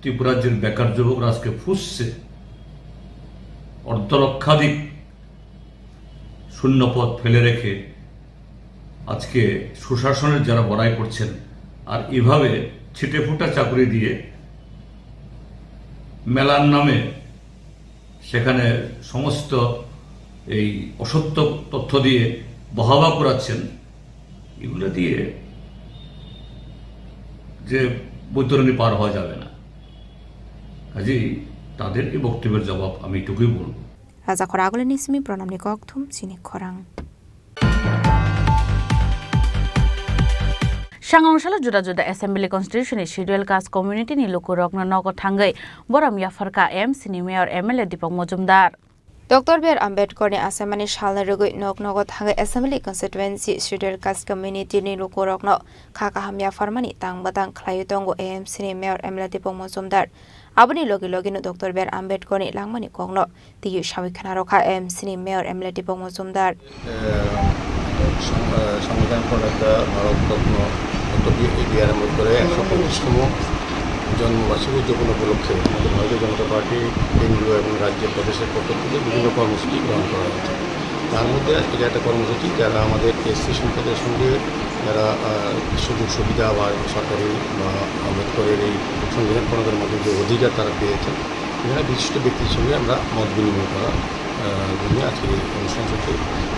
ত্রিপুরা রাজ্যের বেকার যুবকরা আজকে ফুঁসছে, অর্ধ লক্ষাধিক শূন্য পদ ফেলে রেখে আজকে সুশাসনের যারা বড়াই করছেন আর এভাবে ছিটেফুটা চাকরি দিয়ে মেলার নামে সেখানে সমস্ত এই অসত্য তথ্য দিয়ে বাহবা করাচ্ছেন, এগুলো দিয়ে যে বৈতরণী পার হওয়া যাবে না। কাজেই তাদের এই বক্তব্যের জবাব আমি এটুকুই বলব। Raja Khoragulini simi pranamni kokthum chini khorang. Sangrong salo juda juda Assembly Constituency ni Schedule Caste Community ni lukurokno nogo thangwi borom yapharkha A M C ni Mayor M L A Deepak Majumdar. Doctor B R Ambedkar ni achaimani salni rwgwi nok nogo thangwi Assembly Constituency Schedule Caste Community ni lukurokno kha kaham yapharmani tang bwtang khlaiwi tongo A M C ni Mayor M L A Deepak Majumdar. Aboni logi logino Doctor B R Ambedkar ni langmani kokno twiwi sawi khna rwkha A M C ni Mayor M L A Deepak Majumdar. Eh, sang-, eh, সংবিধান প্রণেতা Bharat Ratna doctor B-, B আর আম্বেদকরের একশো পঁচিশতম জন্মবার্ষিকী উদযাপন উপলক্ষে আমাদের ভারতীয় জনতা পার্টি কেন্দ্রীয় এবং রাজ্যের প্রদেশের পক্ষ থেকে বিভিন্ন কর্মসূচি গ্রহণ করা হয়েছে। তার মধ্যে আজকে একটা কর্মসূচি, যারা আমাদের এসসি সম্প্রদায়ের সঙ্গে যারা, আহ, সুযোগ সুবিধা বা সরকারি বা আম্বেদকরের এই সংবিধান প্রণেতার মধ্যে যে অধিকার তারা পেয়েছেন, এখানে বিশিষ্ট ব্যক্তির সঙ্গে আমরা মত বিনিময় করা, আহ, জন্য আজকে এই অনুষ্ঠান চলছে।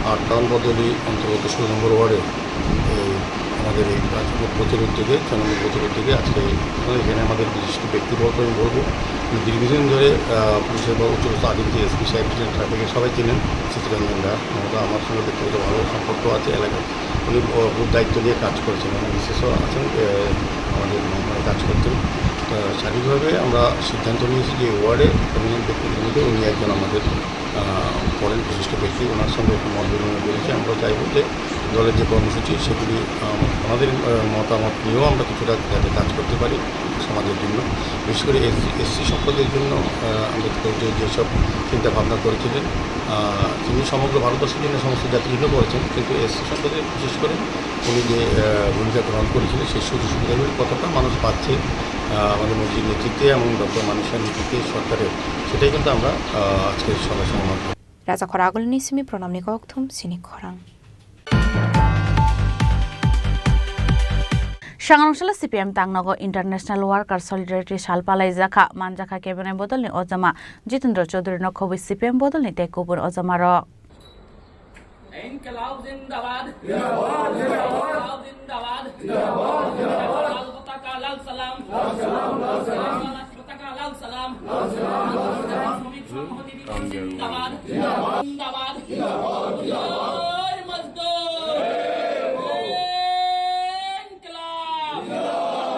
আর টাউন বদলি অন্তর্গত ষোলো নম্বর ওয়ার্ডে এই আমাদের এই কাজ প্রতির উদ্যোগে, জনমত প্রতির উদ্যোগে আজকে এখানে আমাদের বিশিষ্ট ব্যক্তিবর্গ আমি বলবো, দীর্ঘদিন ধরে, আহ, পুলিশের বা উচ্চপদস্থ আধিপতি এসপি সাহেব ছিলেন, ট্রাফিকের সবাই চিনেন, সিসি রঞ্জন দা, ওনার আমার সঙ্গে ব্যক্তিগত ভালো সম্পর্ক আছে এলাকায়। উনি, আহ, বুথ দায়িত্ব নিয়ে কাজ করেছেন এবং মিসেসও আছেন, আহ, আমাদের মহকুমায় কাজ করতেন। আহ, শারীরিকভাবে আমরা সিদ্ধান্ত নিয়েছি যে ওয়ার্ডে প্রবীণ ব্যক্তিদের মধ্যে উনি একজন আমাদের, আহ, পড়েন বিশিষ্ট ব্যক্তি, ওনার সঙ্গে একটু মত বিনিময় করেছি। আমরা চাইবো যে দলের যে কর্মসূচি সেগুলি, আহ, ওনাদের, আহ, মতামত নিয়েও আমরা কিছুটা যাতে কাজ করতে পারি সমাজের জন্য, বিশেষ করে এসসি, এসসি সম্প্রদায়ের জন্য, আহ, আম্বেদকর যে, যেসব চিন্তা ভাবনা করেছিলেন, আহ, তিনি সমগ্র ভারতবর্ষের জন্য, সমস্ত জাতির জন্য করেছেন, কিন্তু এসসি সম্প্রদায় বিশেষ করে উনি যে, আহ, ভূমিকা গ্রহণ করেছিলেন, সেই সুযোগ সুবিধাগুলি কতটা মানুষ পাচ্ছে, আহ, আমাদের মোদীর নেতৃত্বে এবং ডক্টর মানিক সাহার নেতৃত্বে সরকারের, সেটাই কিন্তু আমরা, আহ, আজকে সভায় সমাধান করব। Raja Khoragulini simi pranamni kokthum chini khorang. Sangrong salo C P M tangnogo International Worker Solidarity sal palaijakha, manjakha kebene bodolni ojama Jitendra Chaudhary no khobwi C P M bodolni tei kubun ojama rok. ইনকিলাব জিন্দাবাদ। জিন্দাবাদ, জিন্দাবাদ। ইনকিলাব জিন্দাবাদ। জিন্দাবাদ, জিন্দাবাদ। লাল পতাকা, লাল সালাম। লাল সালাম, লাল সালাম। লাল পতাকা, লাল সালাম। লাল সালাম, লাল সালাম। শ্রমিক সংহতি দিবস জিন্দাবাদ। জিন্দাবাদ। জিন্দাবাদ। জিন্দাবাদ। জয় মজদুর। ইনকিলাব। জিন্দাবাদ।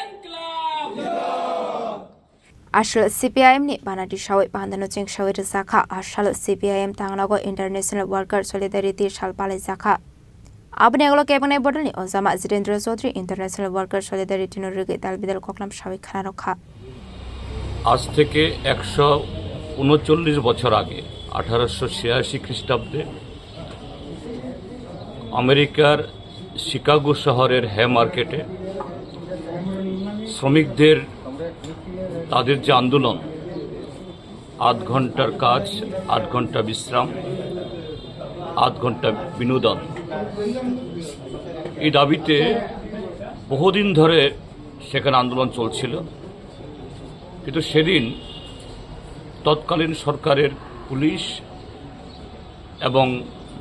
ইনকিলাব। জিন্দাবাদ। Aswk C P I M ni banati sawi pandano chengsawi rwjakha. Aswk C P I M tangnago International Worker Solidarity sal palaijakha. Aboni agalo kebengni bodolni ojama Jitendra Chaudhary International Worker Solidarity no rwgwi dalbidal koklam sawi khna rwkha. আজ থেকে একশো ঊনচল্লিশ বছর আগে, আঠারোশো ছিয়াশি খ্রিস্টাব্দে, আমেরিকার শিকাগো শহরের হে মার্কেটে শ্রমিকদের তাদের যে আন্দোলন, আধ ঘন্টার কাজ, আধ ঘন্টা বিশ্রাম, আধ ঘন্টা বিনোদন, এই দাবিতে বহুদিন ধরে সেখানে আন্দোলন চলছিল। কিন্তু সেদিন তৎকালীন সরকারের পুলিশ এবং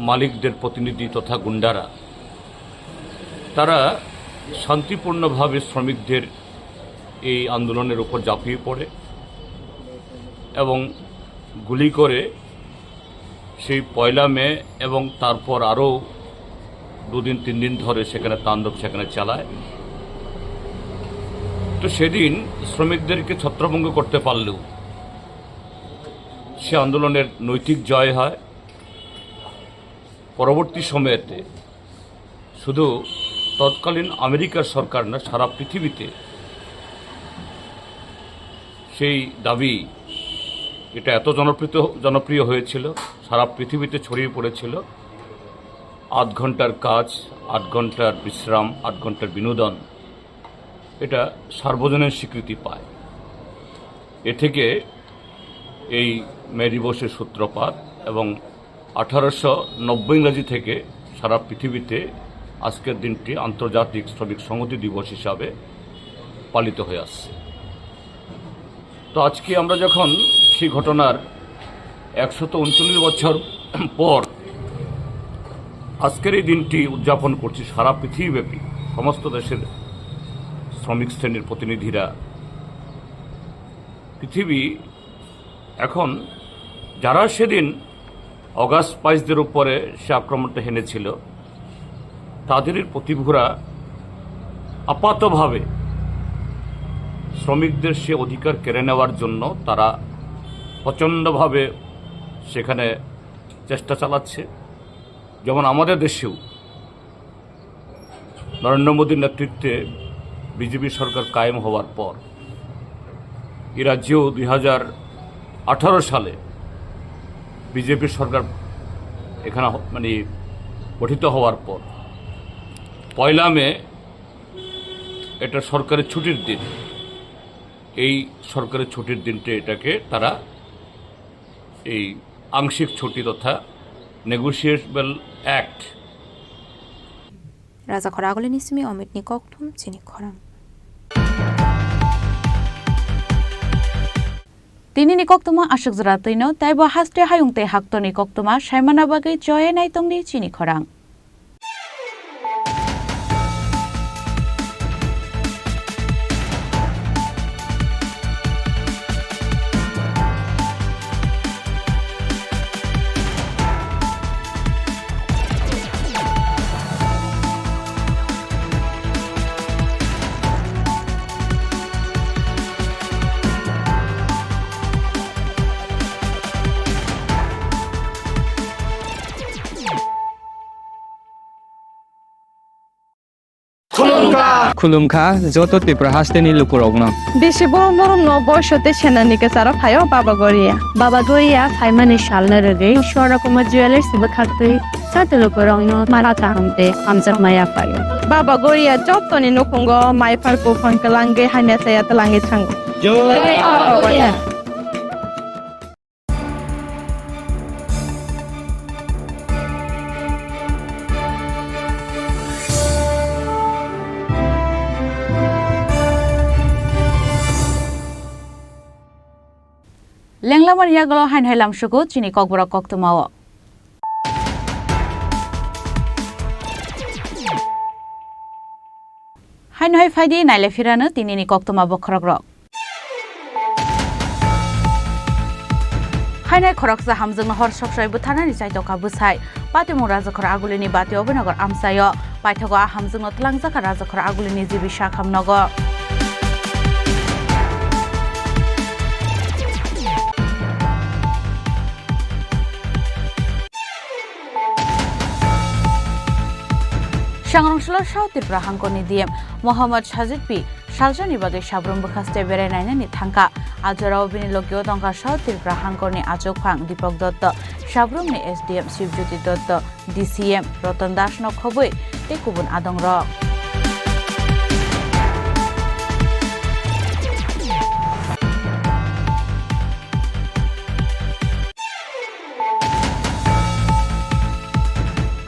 মালিকদের প্রতিনিধি তথা গুন্ডারা, তারা শান্তিপূর্ণভাবে শ্রমিকদের এই আন্দোলনের উপর ঝাঁপিয়ে পড়ে এবং গুলি করে সেই পয়লা মে এবং তারপর আরও দুদিন তিন দিন ধরে সেখানে তাণ্ডব সেখানে চালায়। তো সেদিন শ্রমিকদেরকে ছত্রভঙ্গ করতে পারলেও সে আন্দোলনের নৈতিক জয় হয়। পরবর্তী সময়েতে শুধু তৎকালীন আমেরিকার সরকার না, সারা পৃথিবীতে সেই দাবি, এটা এত জনপ্রিয়, জনপ্রিয় হয়েছিল, সারা পৃথিবীতে ছড়িয়ে পড়েছিল। আধ ঘন্টার কাজ, আধ ঘন্টার বিশ্রাম, আধ ঘন্টার বিনোদন, এটা সার্বজনীন স্বীকৃতি পায়। এ থেকে এই মে দিবসের সূত্রপাত এবং আঠারোশো নব্বই ইংরাজি থেকে সারা পৃথিবীতে আজকের দিনটি আন্তর্জাতিক শ্রমিক সংহতি দিবস হিসাবে পালিত হয়ে আসছে। তো আজকে আমরা যখন সেই ঘটনার একশত ঊনচল্লিশ বছর পর আজকের এই দিনটি উদযাপন করছি, সারা পৃথিবীব্যাপী সমস্ত দেশের শ্রমিক শ্রেণীর প্রতিনিধিরা, পৃথিবী এখন যারা সেদিন অগাস্ট স্পাইসদের উপরে সে আক্রমণটা হেনেছিল, তাদেরই প্রতিভূরা আপাতভাবে শ্রমিকদের সে অধিকার কেড়ে নেওয়ার জন্য তারা প্রচণ্ডভাবে সেখানে চেষ্টা চালাচ্ছে। যেমন আমাদের দেশেও নরেন্দ্র মোদীর নেতৃত্বে বিজেপি সরকার কায়েম হওয়ার পর এই রাজ্যেও দুই হাজার আঠারো সালে বিজেপি সরকার এখানে হ-, মানে গঠিত হওয়ার পর পয়লা মে এটা সরকারের ছুটির দিন। এই সরকারের ছুটির দিনটা এটাকে তারা এই আংশিক ছুটি তথা negotiable act. Rajakhor Agulini simi Omitni kokthum chini khorang. Tinini koktwma aswk jora twino, taibo haste hayung tei haktorni koktwma saimana bagwi choye naitongdi chini khorang. Khulumkha. Khulumkha joto Tripura hasteni lukurokno. Bisi borom borom no boiso tei senani kwcharo phaio Baba Goria. Baba Goria phaimani salno rwgwi Swarna Kumar Jewellers bwkhaktwi joto lukurokno mara kaham tei hamjakma yaphaio. Baba Goria jotoni nukhungo mai phar buphang kwlangwi hamya saya twlangwi thango. Jai Baba Goria. Lenglamani yagulo haino hai lamsugo chini kokborok koktwmao. Haino hai phaidi naile phirano tinini koktwma bokhorokrok. Haino hai khoroksa hamjakno hor soksai bwtharnani chaitokha bwsai. Patimung Rajakhor Agulini Bati Obinagar amchaio. Paithago a hamjakno twlangjakha Rajakhor Agulini G B Sakham nogo. Sangrong salo South Tripura hangkorni D M Mohammad Sajid P salsani bagwi Sabrum bwkhaste berai nainani thangkha. A jorao bini logio tongkha South Tripura hangkorni achukphang Deepak Dotto, Sabrumni S D M Shivjyoti Dotto, D C M Ratan Das no khobwi tei kubun adongrok.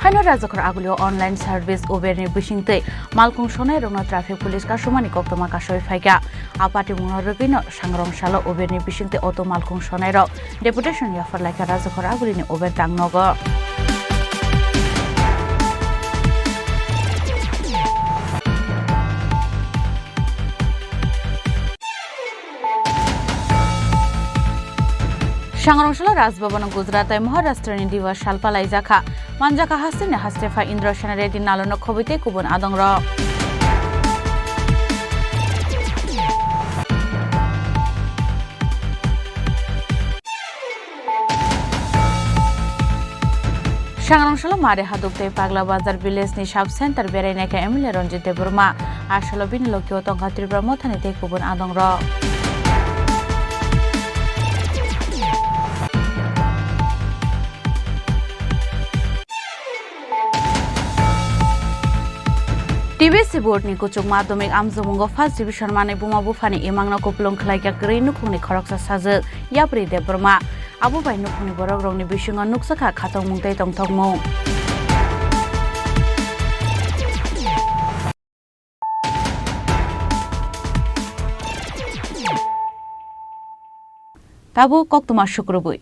Haino Rajakhor Agulio online service Uber ni bisingtwi malkhung sonai rokno traffic police kasumani koktwma kasoi phaikha. A patimungno rwgwino sangrong salo Uber ni bisingtwi auto malkhung sonai rok deputation yaphar laikha Rajakhor Agulini Uber dang nogo. Sangrong salo Raj Bhavan Gujarat tei Maharashtra ni Diwa salpa laijakha. Manjakha hasteni haste phai Indra Sena Reddy nalono khobwi tei kubun adongrok. Sangrong salo Mare Haduk tei Pagla Bazar village ni sub center berai naikha M L A Ranjit Debbarma. A salo bini logio tongkha Tripura Mothani tei kubun adongrok. T B C board ni kuchuk madhyamik amjokmungo first division manwi buma buphani imangno kupulung khlaikha kwrwi nukhungni khoroksa sajwk Yapri Debbarma. Abo bai nukhungni borokrokni bisingo nukjakha khatokmung tei tongthokmung. Tabuk koktwma sukrubwi.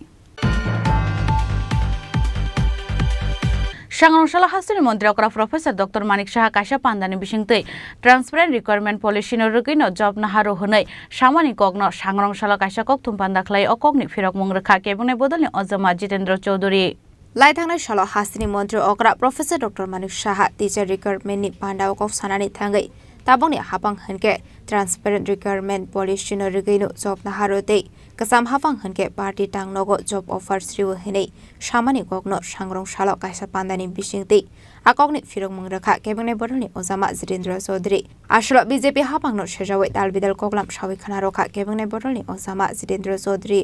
Sangrong salo hasteni montri okra Professor Doctor Manik Saha kaisa pandani bisingtwi transparent requirement policy no rwgwino job naharu hwnwi samani kokno sangrong salo kaisa kokthum panda khlai o kokni phirokmung rwkha kebengni bodolni ojama Jitendra Chaudhary. Laithangnai salo hasteni montri okra Professor Doctor Manik Saha teacher requirement ni panda o kok sanani thangwi tabokni hapang hwnkhe transparent requirement policy no rwgwino job naharu tei kwcham hapang hwnkhe party tang nogo job offers rw hwnwi samani kokno sangrong salo kaisa pandani bisingtwi a kokni phirokmung rwkha kebengni bodolni ojama Jitendra Chaudhary. Aswlo B J P hapangno sejawi dal bidal koklam sawi khna rwkha kebengni bodolni ojama Jitendra Chaudhary.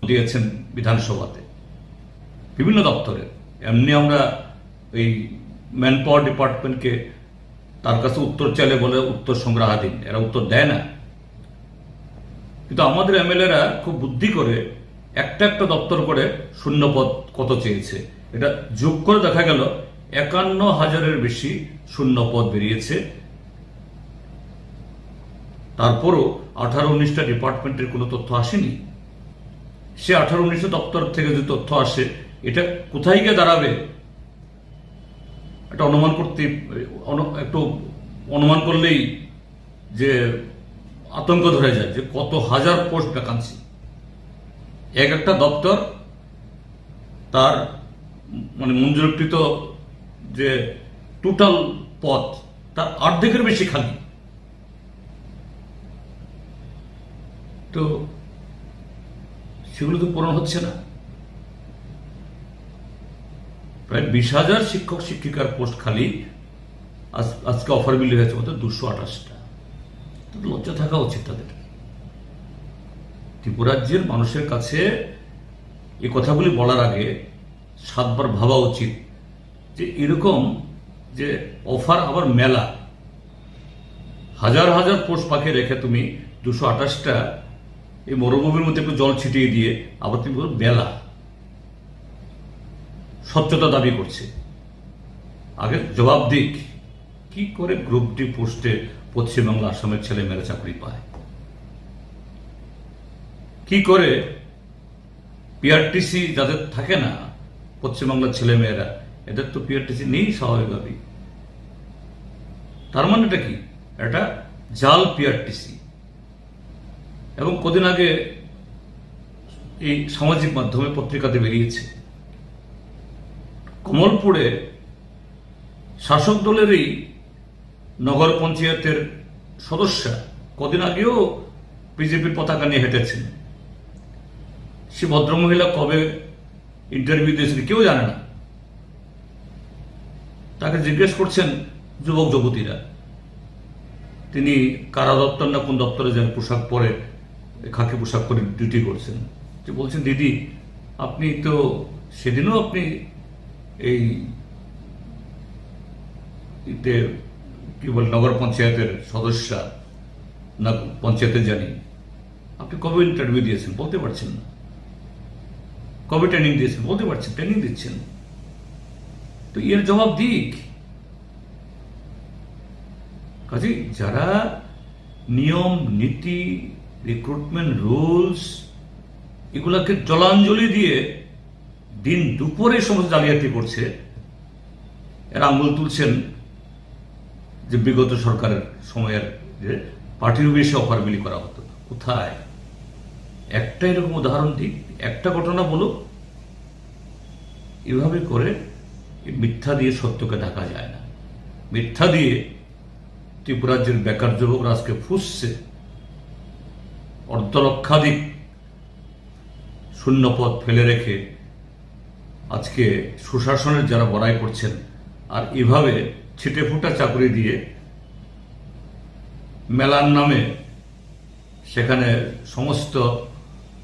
দিয়েছেন বিধানসভাতে বিভিন্ন দপ্তরে। এমনি আমরা এই ম্যানপাওয়ার ডিপার্টমেন্টকে তার কাছে উত্তর চাইলে বলে উত্তর সংগ্রহাধীন, এরা উত্তর দেয় না। কিন্তু আমাদের এমএলএরা খুব বুদ্ধি করে একটা একটা দপ্তর করে শূন্য পদ কত চেয়েছে, এটা যোগ করে দেখা গেল একান্ন হাজারের বেশি শূন্য পদ বেরিয়েছে। তারপরও আঠারো উনিশটা ডিপার্টমেন্টের কোনো তথ্য আসেনি। সে আঠারো উনিশটা দপ্তর থেকে যদি তথ্য আসে, এটা কোথায় গিয়ে দাঁড়াবে? এটা অনুমান করতে, অনু-, একটু অনুমান করলেই যে আতঙ্ক ধরে যায় যে কত হাজার পোস্ট ভ্যাকান্সি। এক একটা দপ্তর তার মানে মঞ্জুরকৃত যে টোটাল পদ, তার অর্ধেকের বেশি খালি। তো সেগুলো তো পূরণ হচ্ছে না। প্রায় বিশ হাজার শিক্ষক শিক্ষিকার পোস্ট খালি, আজ-, আজকে অফার বিল হয়েছে মাত্র দুশো আঠাশটা। তো লজ্জা থাকা উচিত তাদের। ত্রিপুরাজ্যের মানুষের কাছে এই কথাগুলি বলার আগে সাতবার ভাবা উচিত যে এরকম যে অফার আবার মেলা, হাজার হাজার পোস্ট ফাঁকে রেখে তুমি দুশো আঠাশটা এই মরুভূমির মধ্যে একটু জল ছিটিয়ে দিয়ে আবার তুমি বলো মেলা। স্বচ্ছতা দাবি করছে, আগে জবাব দিক। কি করে গ্রুপ ডি পোস্টে পশ্চিমবাংলা আসামের ছেলে মেয়েরা চাকরি পায়? কি করে পিআরটিসি যাদের থাকে না, পশ্চিমবাংলার ছেলেমেয়েরা, এদের তো পিআরটিসি নেই স্বাভাবিকভাবেই। তার মানে এটা কি? এটা জাল পিআরটিসি। এবং কদিন আগে এই সামাজিক মাধ্যমে পত্রিকাতে বেরিয়েছে, কমলপুরে শাসক দলেরই নগর পঞ্চায়েতের সদস্যা কদিন আগেও বিজেপির পতাকা নিয়ে হেঁটেছেন। সে ভদ্রমহিলা কবে ইন্টারভিউ দিয়েছেন কেউ জানে না। তাকে জিজ্ঞেস করছেন যুবক যুবতীরা, তিনি কারা দপ্তর না কোন দপ্তরে যেন পোশাক পরে, খাকি পোশাক পরে ডিউটি করছেন। যে বলছেন, "দিদি, আপনি তো সেদিনও আপনি এই ইতে, কি বলে, নগর পঞ্চায়েতের সদস্যা না পঞ্চায়েতে জানি, আপনি কবে ইন্টারভিউ দিয়েছেন বলতে পারছেন না, কবে ট্রেনিং দিয়েছেন বলতে পারছেন, ট্রেনিং দিচ্ছেন, তো এর জবাব দিক।" কাজেই যারা নিয়ম নীতি, রিক্রুটমেন্ট রুলস, এগুলাকে জলাঞ্জলি দিয়ে দিন দুপুরে এই সমস্ত জালিয়াতি করছে, এরা আঙুল তুলছেন যে বিগত সরকারের সময়ের যে পার্টির বেশি অফার বিলি করা হতো। কোথায়? একটা এরকম উদাহরণ দিক, একটা ঘটনা বলুক। এভাবে করে এই মিথ্যা দিয়ে সত্যকে ঢাকা যায় না। মিথ্যা দিয়ে ত্রিপুরাজ্যের বেকার যুবকরা আজকে ফুঁসছে, অর্ধ লক্ষাধিক শূন্য পদ ফেলে রেখে আজকে সুশাসনের যারা বড়াই করছেন, আর এভাবে ছিটেফোঁটা চাকরি দিয়ে মেলার নামে সেখানে সমস্ত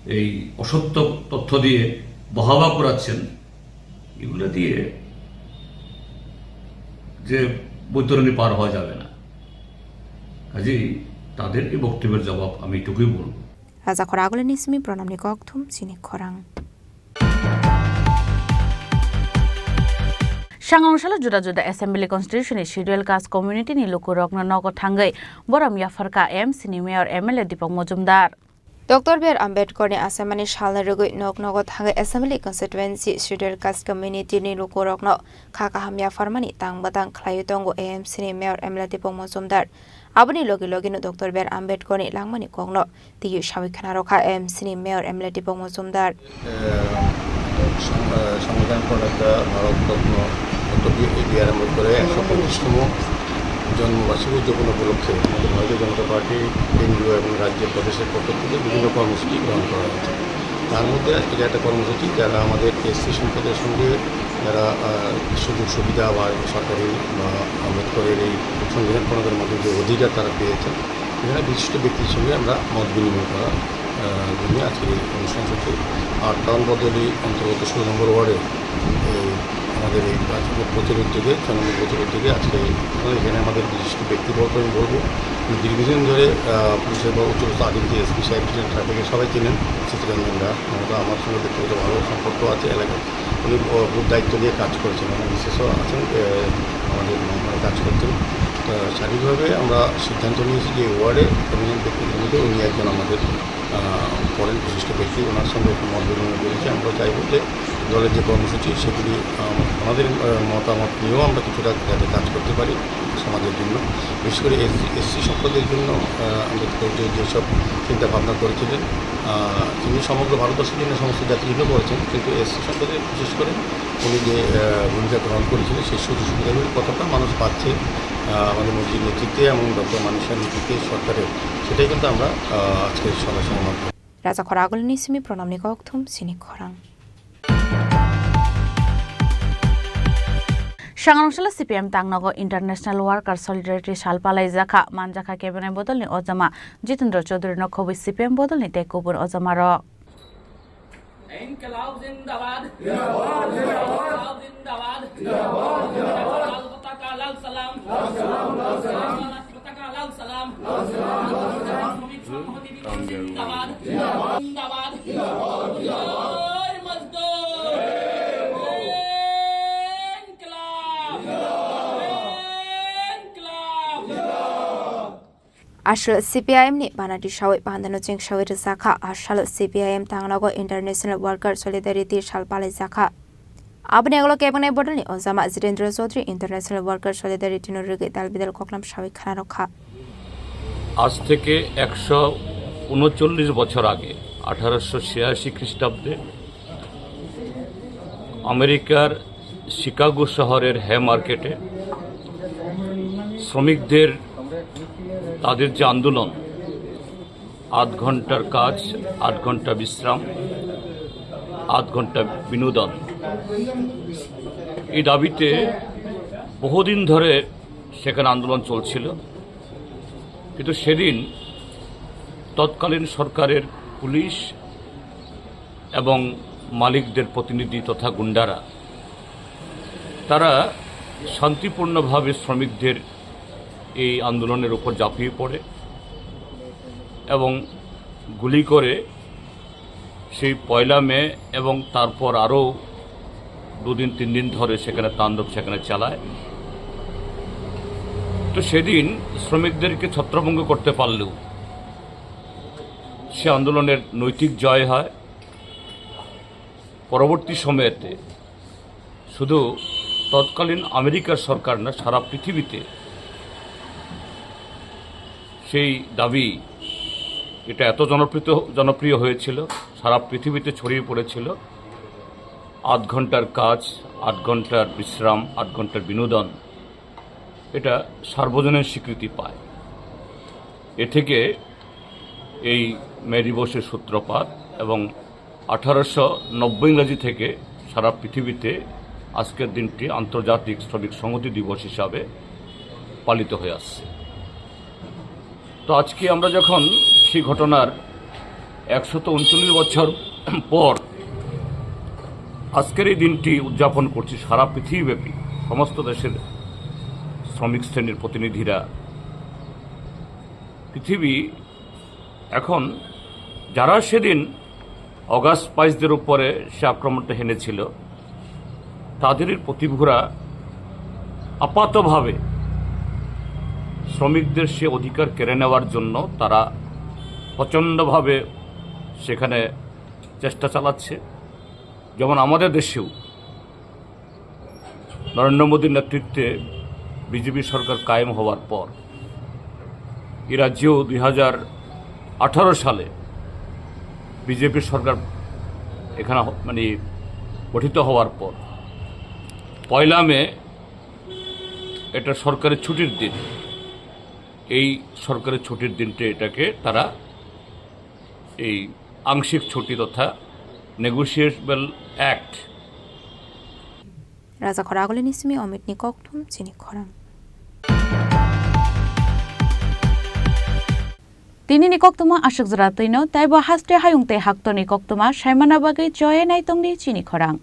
এই অসত্য তথ্য দিয়ে বাহবা কুড়াচ্ছেন, এগুলো দিয়ে যে বৈতরণী পার হওয়া যাবে না। কাজেই তাদের এই বক্তব্যের জবাব আমি এটুকুই বলবো। Raja Khoragulini simi pranamni kokthum chini khorang. Sangrong salo juda juda Assembly Constitution ni Schedule Caste Community ni lukurokno nogo thangwi borom yapharkha A M C ni Mayor M L A Deepak Majumdar. Doctor B R Ambedkarni achaimani salni rwgwi nok nogo thangwi Assembly Constituency Scheduled Caste Community-ni lukurokno kha kaham yapharmani tang bwtang khlaiwi tongo A M C-ni Mayor M L A Deepak Majumdar. Aboni logi logino Doctor B R Ambedkarni langmani kokno twiwi sawi khna rwkha A M C-ni Mayor M L A Deepak Majumdar. Eh, song-, eh, সংবিধান প্রণেতা Bharat Ratna doctor B-, B আর আম্বেদকরের একশো পঁচিশতম জন্মবার্ষিকী উদযাপন উপলক্ষে আমাদের ভারতীয় জনতা পার্টি কেন্দ্রীয় এবং রাজ্যের প্রদেশের পক্ষ থেকে বিভিন্ন কর্মসূচি গ্রহণ করা হয়েছে। তার মধ্যে আজকে একটা কর্মসূচি, যারা আমাদের এসসি সম্প্রদায়ের সঙ্গে যারা, আহ, সুযোগ সুবিধা বা সরকারি বা আম্বেদকরের এই সংবিধান প্রণেতার মধ্যে যে অধিকার তারা পেয়েছেন, এখানে বিশিষ্ট ব্যক্তির সঙ্গে আমরা মত বিনিময় করা, আহ, জন্য আজকের এই অনুষ্ঠান চলছে। আর টাউন বদলি অন্তর্গত ষোলো নম্বর ওয়ার্ডে এই আমাদের এই কাজ প্রতির উদ্যোগে, ছয় নম্বর প্রতির উদ্যোগে আজকে এখানে আমাদের বিশিষ্ট ব্যক্তিবর্গ আমি বলবো, দীর্ঘদিন ধরে, আহ, পুলিশের বা উচ্চপদস্থ আধিপতি এসপি সাহেব ছিলেন, ট্রাফিকের সবাই চিনেন, চিত্তরঞ্জন দা। আমরা আমার সঙ্গে ব্যক্তিগত ভালো সম্পর্ক আছে এলাকায়। উনি ব-, বহুত দায়িত্ব নিয়ে কাজ করেছেন, ওনার মিসেসও আছেন, এ, আমাদের মহকুমায় কাজ করছেন। তা স্বাভাবিকভাবে আমরা সিদ্ধান্ত নিয়েছি যে ওয়ার্ডে প্রয়োজন ব্যক্তিদের মধ্যে উনি একজন আমাদের, আহ, পড়েন বিশিষ্ট ব্যক্তি, ওনার সঙ্গে একটু মত বিনিময় করেছি। আমরা চাইবো যে দলের যে কর্মসূচি সেগুলি, আহ, ওনাদের, আহ, মতামত নিয়েও আমরা কিছুটা যাতে কাজ করতে পারি সমাজের জন্য, বিশেষ করে এসসি, এসসি সম্প্রদায়ের জন্য, আহ, আম্বেদকর যে, যেসব চিন্তা ভাবনা করেছিলেন, আহ, তিনি সমগ্র ভারতবর্ষের জন্য, সমস্ত জাতির জন্য করেছেন, কিন্তু এসসি সম্প্রদায় বিশেষ করে উনি যে, আহ, ভূমিকা গ্রহণ করেছিলেন, সেই সুযোগ সুবিধাগুলির কতটা মানুষ পাচ্ছে, আহ, আমাদের মোদীজির নেতৃত্বে এবং ডক্টর মানিক সাহার নেতৃত্বে সরকারের, সেটাই কিন্তু আমরা, আহ, আজকে সভা সমাধান। Raja Khoragulni simi pronamni kokthum sini khorang. Sangrong salo C P M tangnogo International Worker Solidarity sal palaijakha, manjakha kebene bodolni ojama Jitendra Chaudhary no khobwi C P M bodolni tei kubun ojama rok. ইনকিলাব জিন্দাবাদ। জিন্দাবাদ, জিন্দাবাদ। ইনকিলাব জিন্দাবাদ। জিন্দাবাদ, জিন্দাবাদ। লাল পতাকা, লাল সালাম। লাল সালাম, লাল সালাম। লাল পতাকা, লাল সালাম। লাল সালাম, লাল সালাম। শ্রমিক সংহতি দিবস জিন্দাবাদ। জিন্দাবাদ। জিন্দাবাদ। জিন্দাবাদ, জিন্দাবাদ। জয় মজদুর। ইনকিলাব। জিন্দাবাদ। ইনকিলাব। জিন্দাবাদ। Aswk C P I M ni banati sawi pandano chengsawi rwjakha. Aswk C P I M tangnogo International Worker Solidarity sal palaijakha. Aboni ulo kebengni bodolni ojama Jitendra Chaudhary International Worker Solidarity no rwgwi dalbidal koklam sawi khna rwkha. আজ থেকে একশো ঊনচল্লিশ বছর আগে, আঠারোশো ছিয়াশি খ্রিস্টাব্দে আমেরিকার শিকাগো শহরের হে মার্কেটে শ্রমিকদের তাদের যে আন্দোলন, আধ ঘন্টার কাজ, আধ ঘন্টা বিশ্রাম, আধ ঘন্টা বিনোদন, এই দাবিতে বহুদিন ধরে সেখানে আন্দোলন চলছিল। কিন্তু সেদিন তৎকালীন সরকারের পুলিশ এবং মালিকদের প্রতিনিধি তথা গুন্ডারা, তারা শান্তিপূর্ণভাবে শ্রমিকদের এই আন্দোলনের উপর ঝাঁপিয়ে পড়ে এবং গুলি করে সেই পয়লা মে এবং তারপর আরও দুদিন তিন দিন ধরে সেখানে তাণ্ডব সেখানে চালায়। তো সেদিন শ্রমিকদেরকে ছত্রভঙ্গ করতে পারলেও সে আন্দোলনের নৈতিক জয় হয়। পরবর্তী সময়েতে শুধু তৎকালীন আমেরিকার সরকার না, সারা পৃথিবীতে সেই দাবি, এটা এত জনপ্রিয়, জনপ্রিয় হয়েছিল, সারা পৃথিবীতে ছড়িয়ে পড়েছিল। আধ ঘন্টার কাজ, আধ ঘন্টার বিশ্রাম, আধ ঘন্টার বিনোদন, এটা সার্বজনীন স্বীকৃতি পায়। এ থেকে এই মে দিবসের সূত্রপাত এবং আঠারোশো নব্বই ইংরাজি থেকে সারা পৃথিবীতে আজকের দিনটি আন্তর্জাতিক শ্রমিক সংহতি দিবস হিসাবে পালিত হয়ে আসছে। তো আজকে আমরা যখন সেই ঘটনার একশত ঊনচল্লিশ বছর পর আজকের এই দিনটি উদযাপন করছি সারা পৃথিবীব্যাপী, সমস্ত দেশের শ্রমিক শ্রেণীর প্রতিনিধিরা, পৃথিবী এখন যারা সেদিন অগাস্ট স্পাইসদের উপরে সে আক্রমণটা হেনেছিল, তাদেরই প্রতিভূরা আপাতভাবে শ্রমিকদের সে অধিকার কেড়ে নেওয়ার জন্য তারা প্রচণ্ডভাবে সেখানে চেষ্টা চালাচ্ছে। যেমন আমাদের দেশেও নরেন্দ্র মোদীর নেতৃত্বে বিজেপি সরকার কায়েম হওয়ার পর এই রাজ্যেও দুই হাজার আঠারো সালে বিজেপি সরকার এখানে হ-, মানে গঠিত হওয়ার পর পয়লা মে এটা সরকারি ছুটির দিন। এই সরকারি ছুটির দিনটা এটাকে তারা এই আংশিক ছুটি তথা negotiable act. Raja Khoragulini simi Omitni kokthum chini khorang. Tinini koktuma aswk jora twino, taibo haste hayung tei haktorni koktuma saimana bagwi choye naitongdi chini khorang.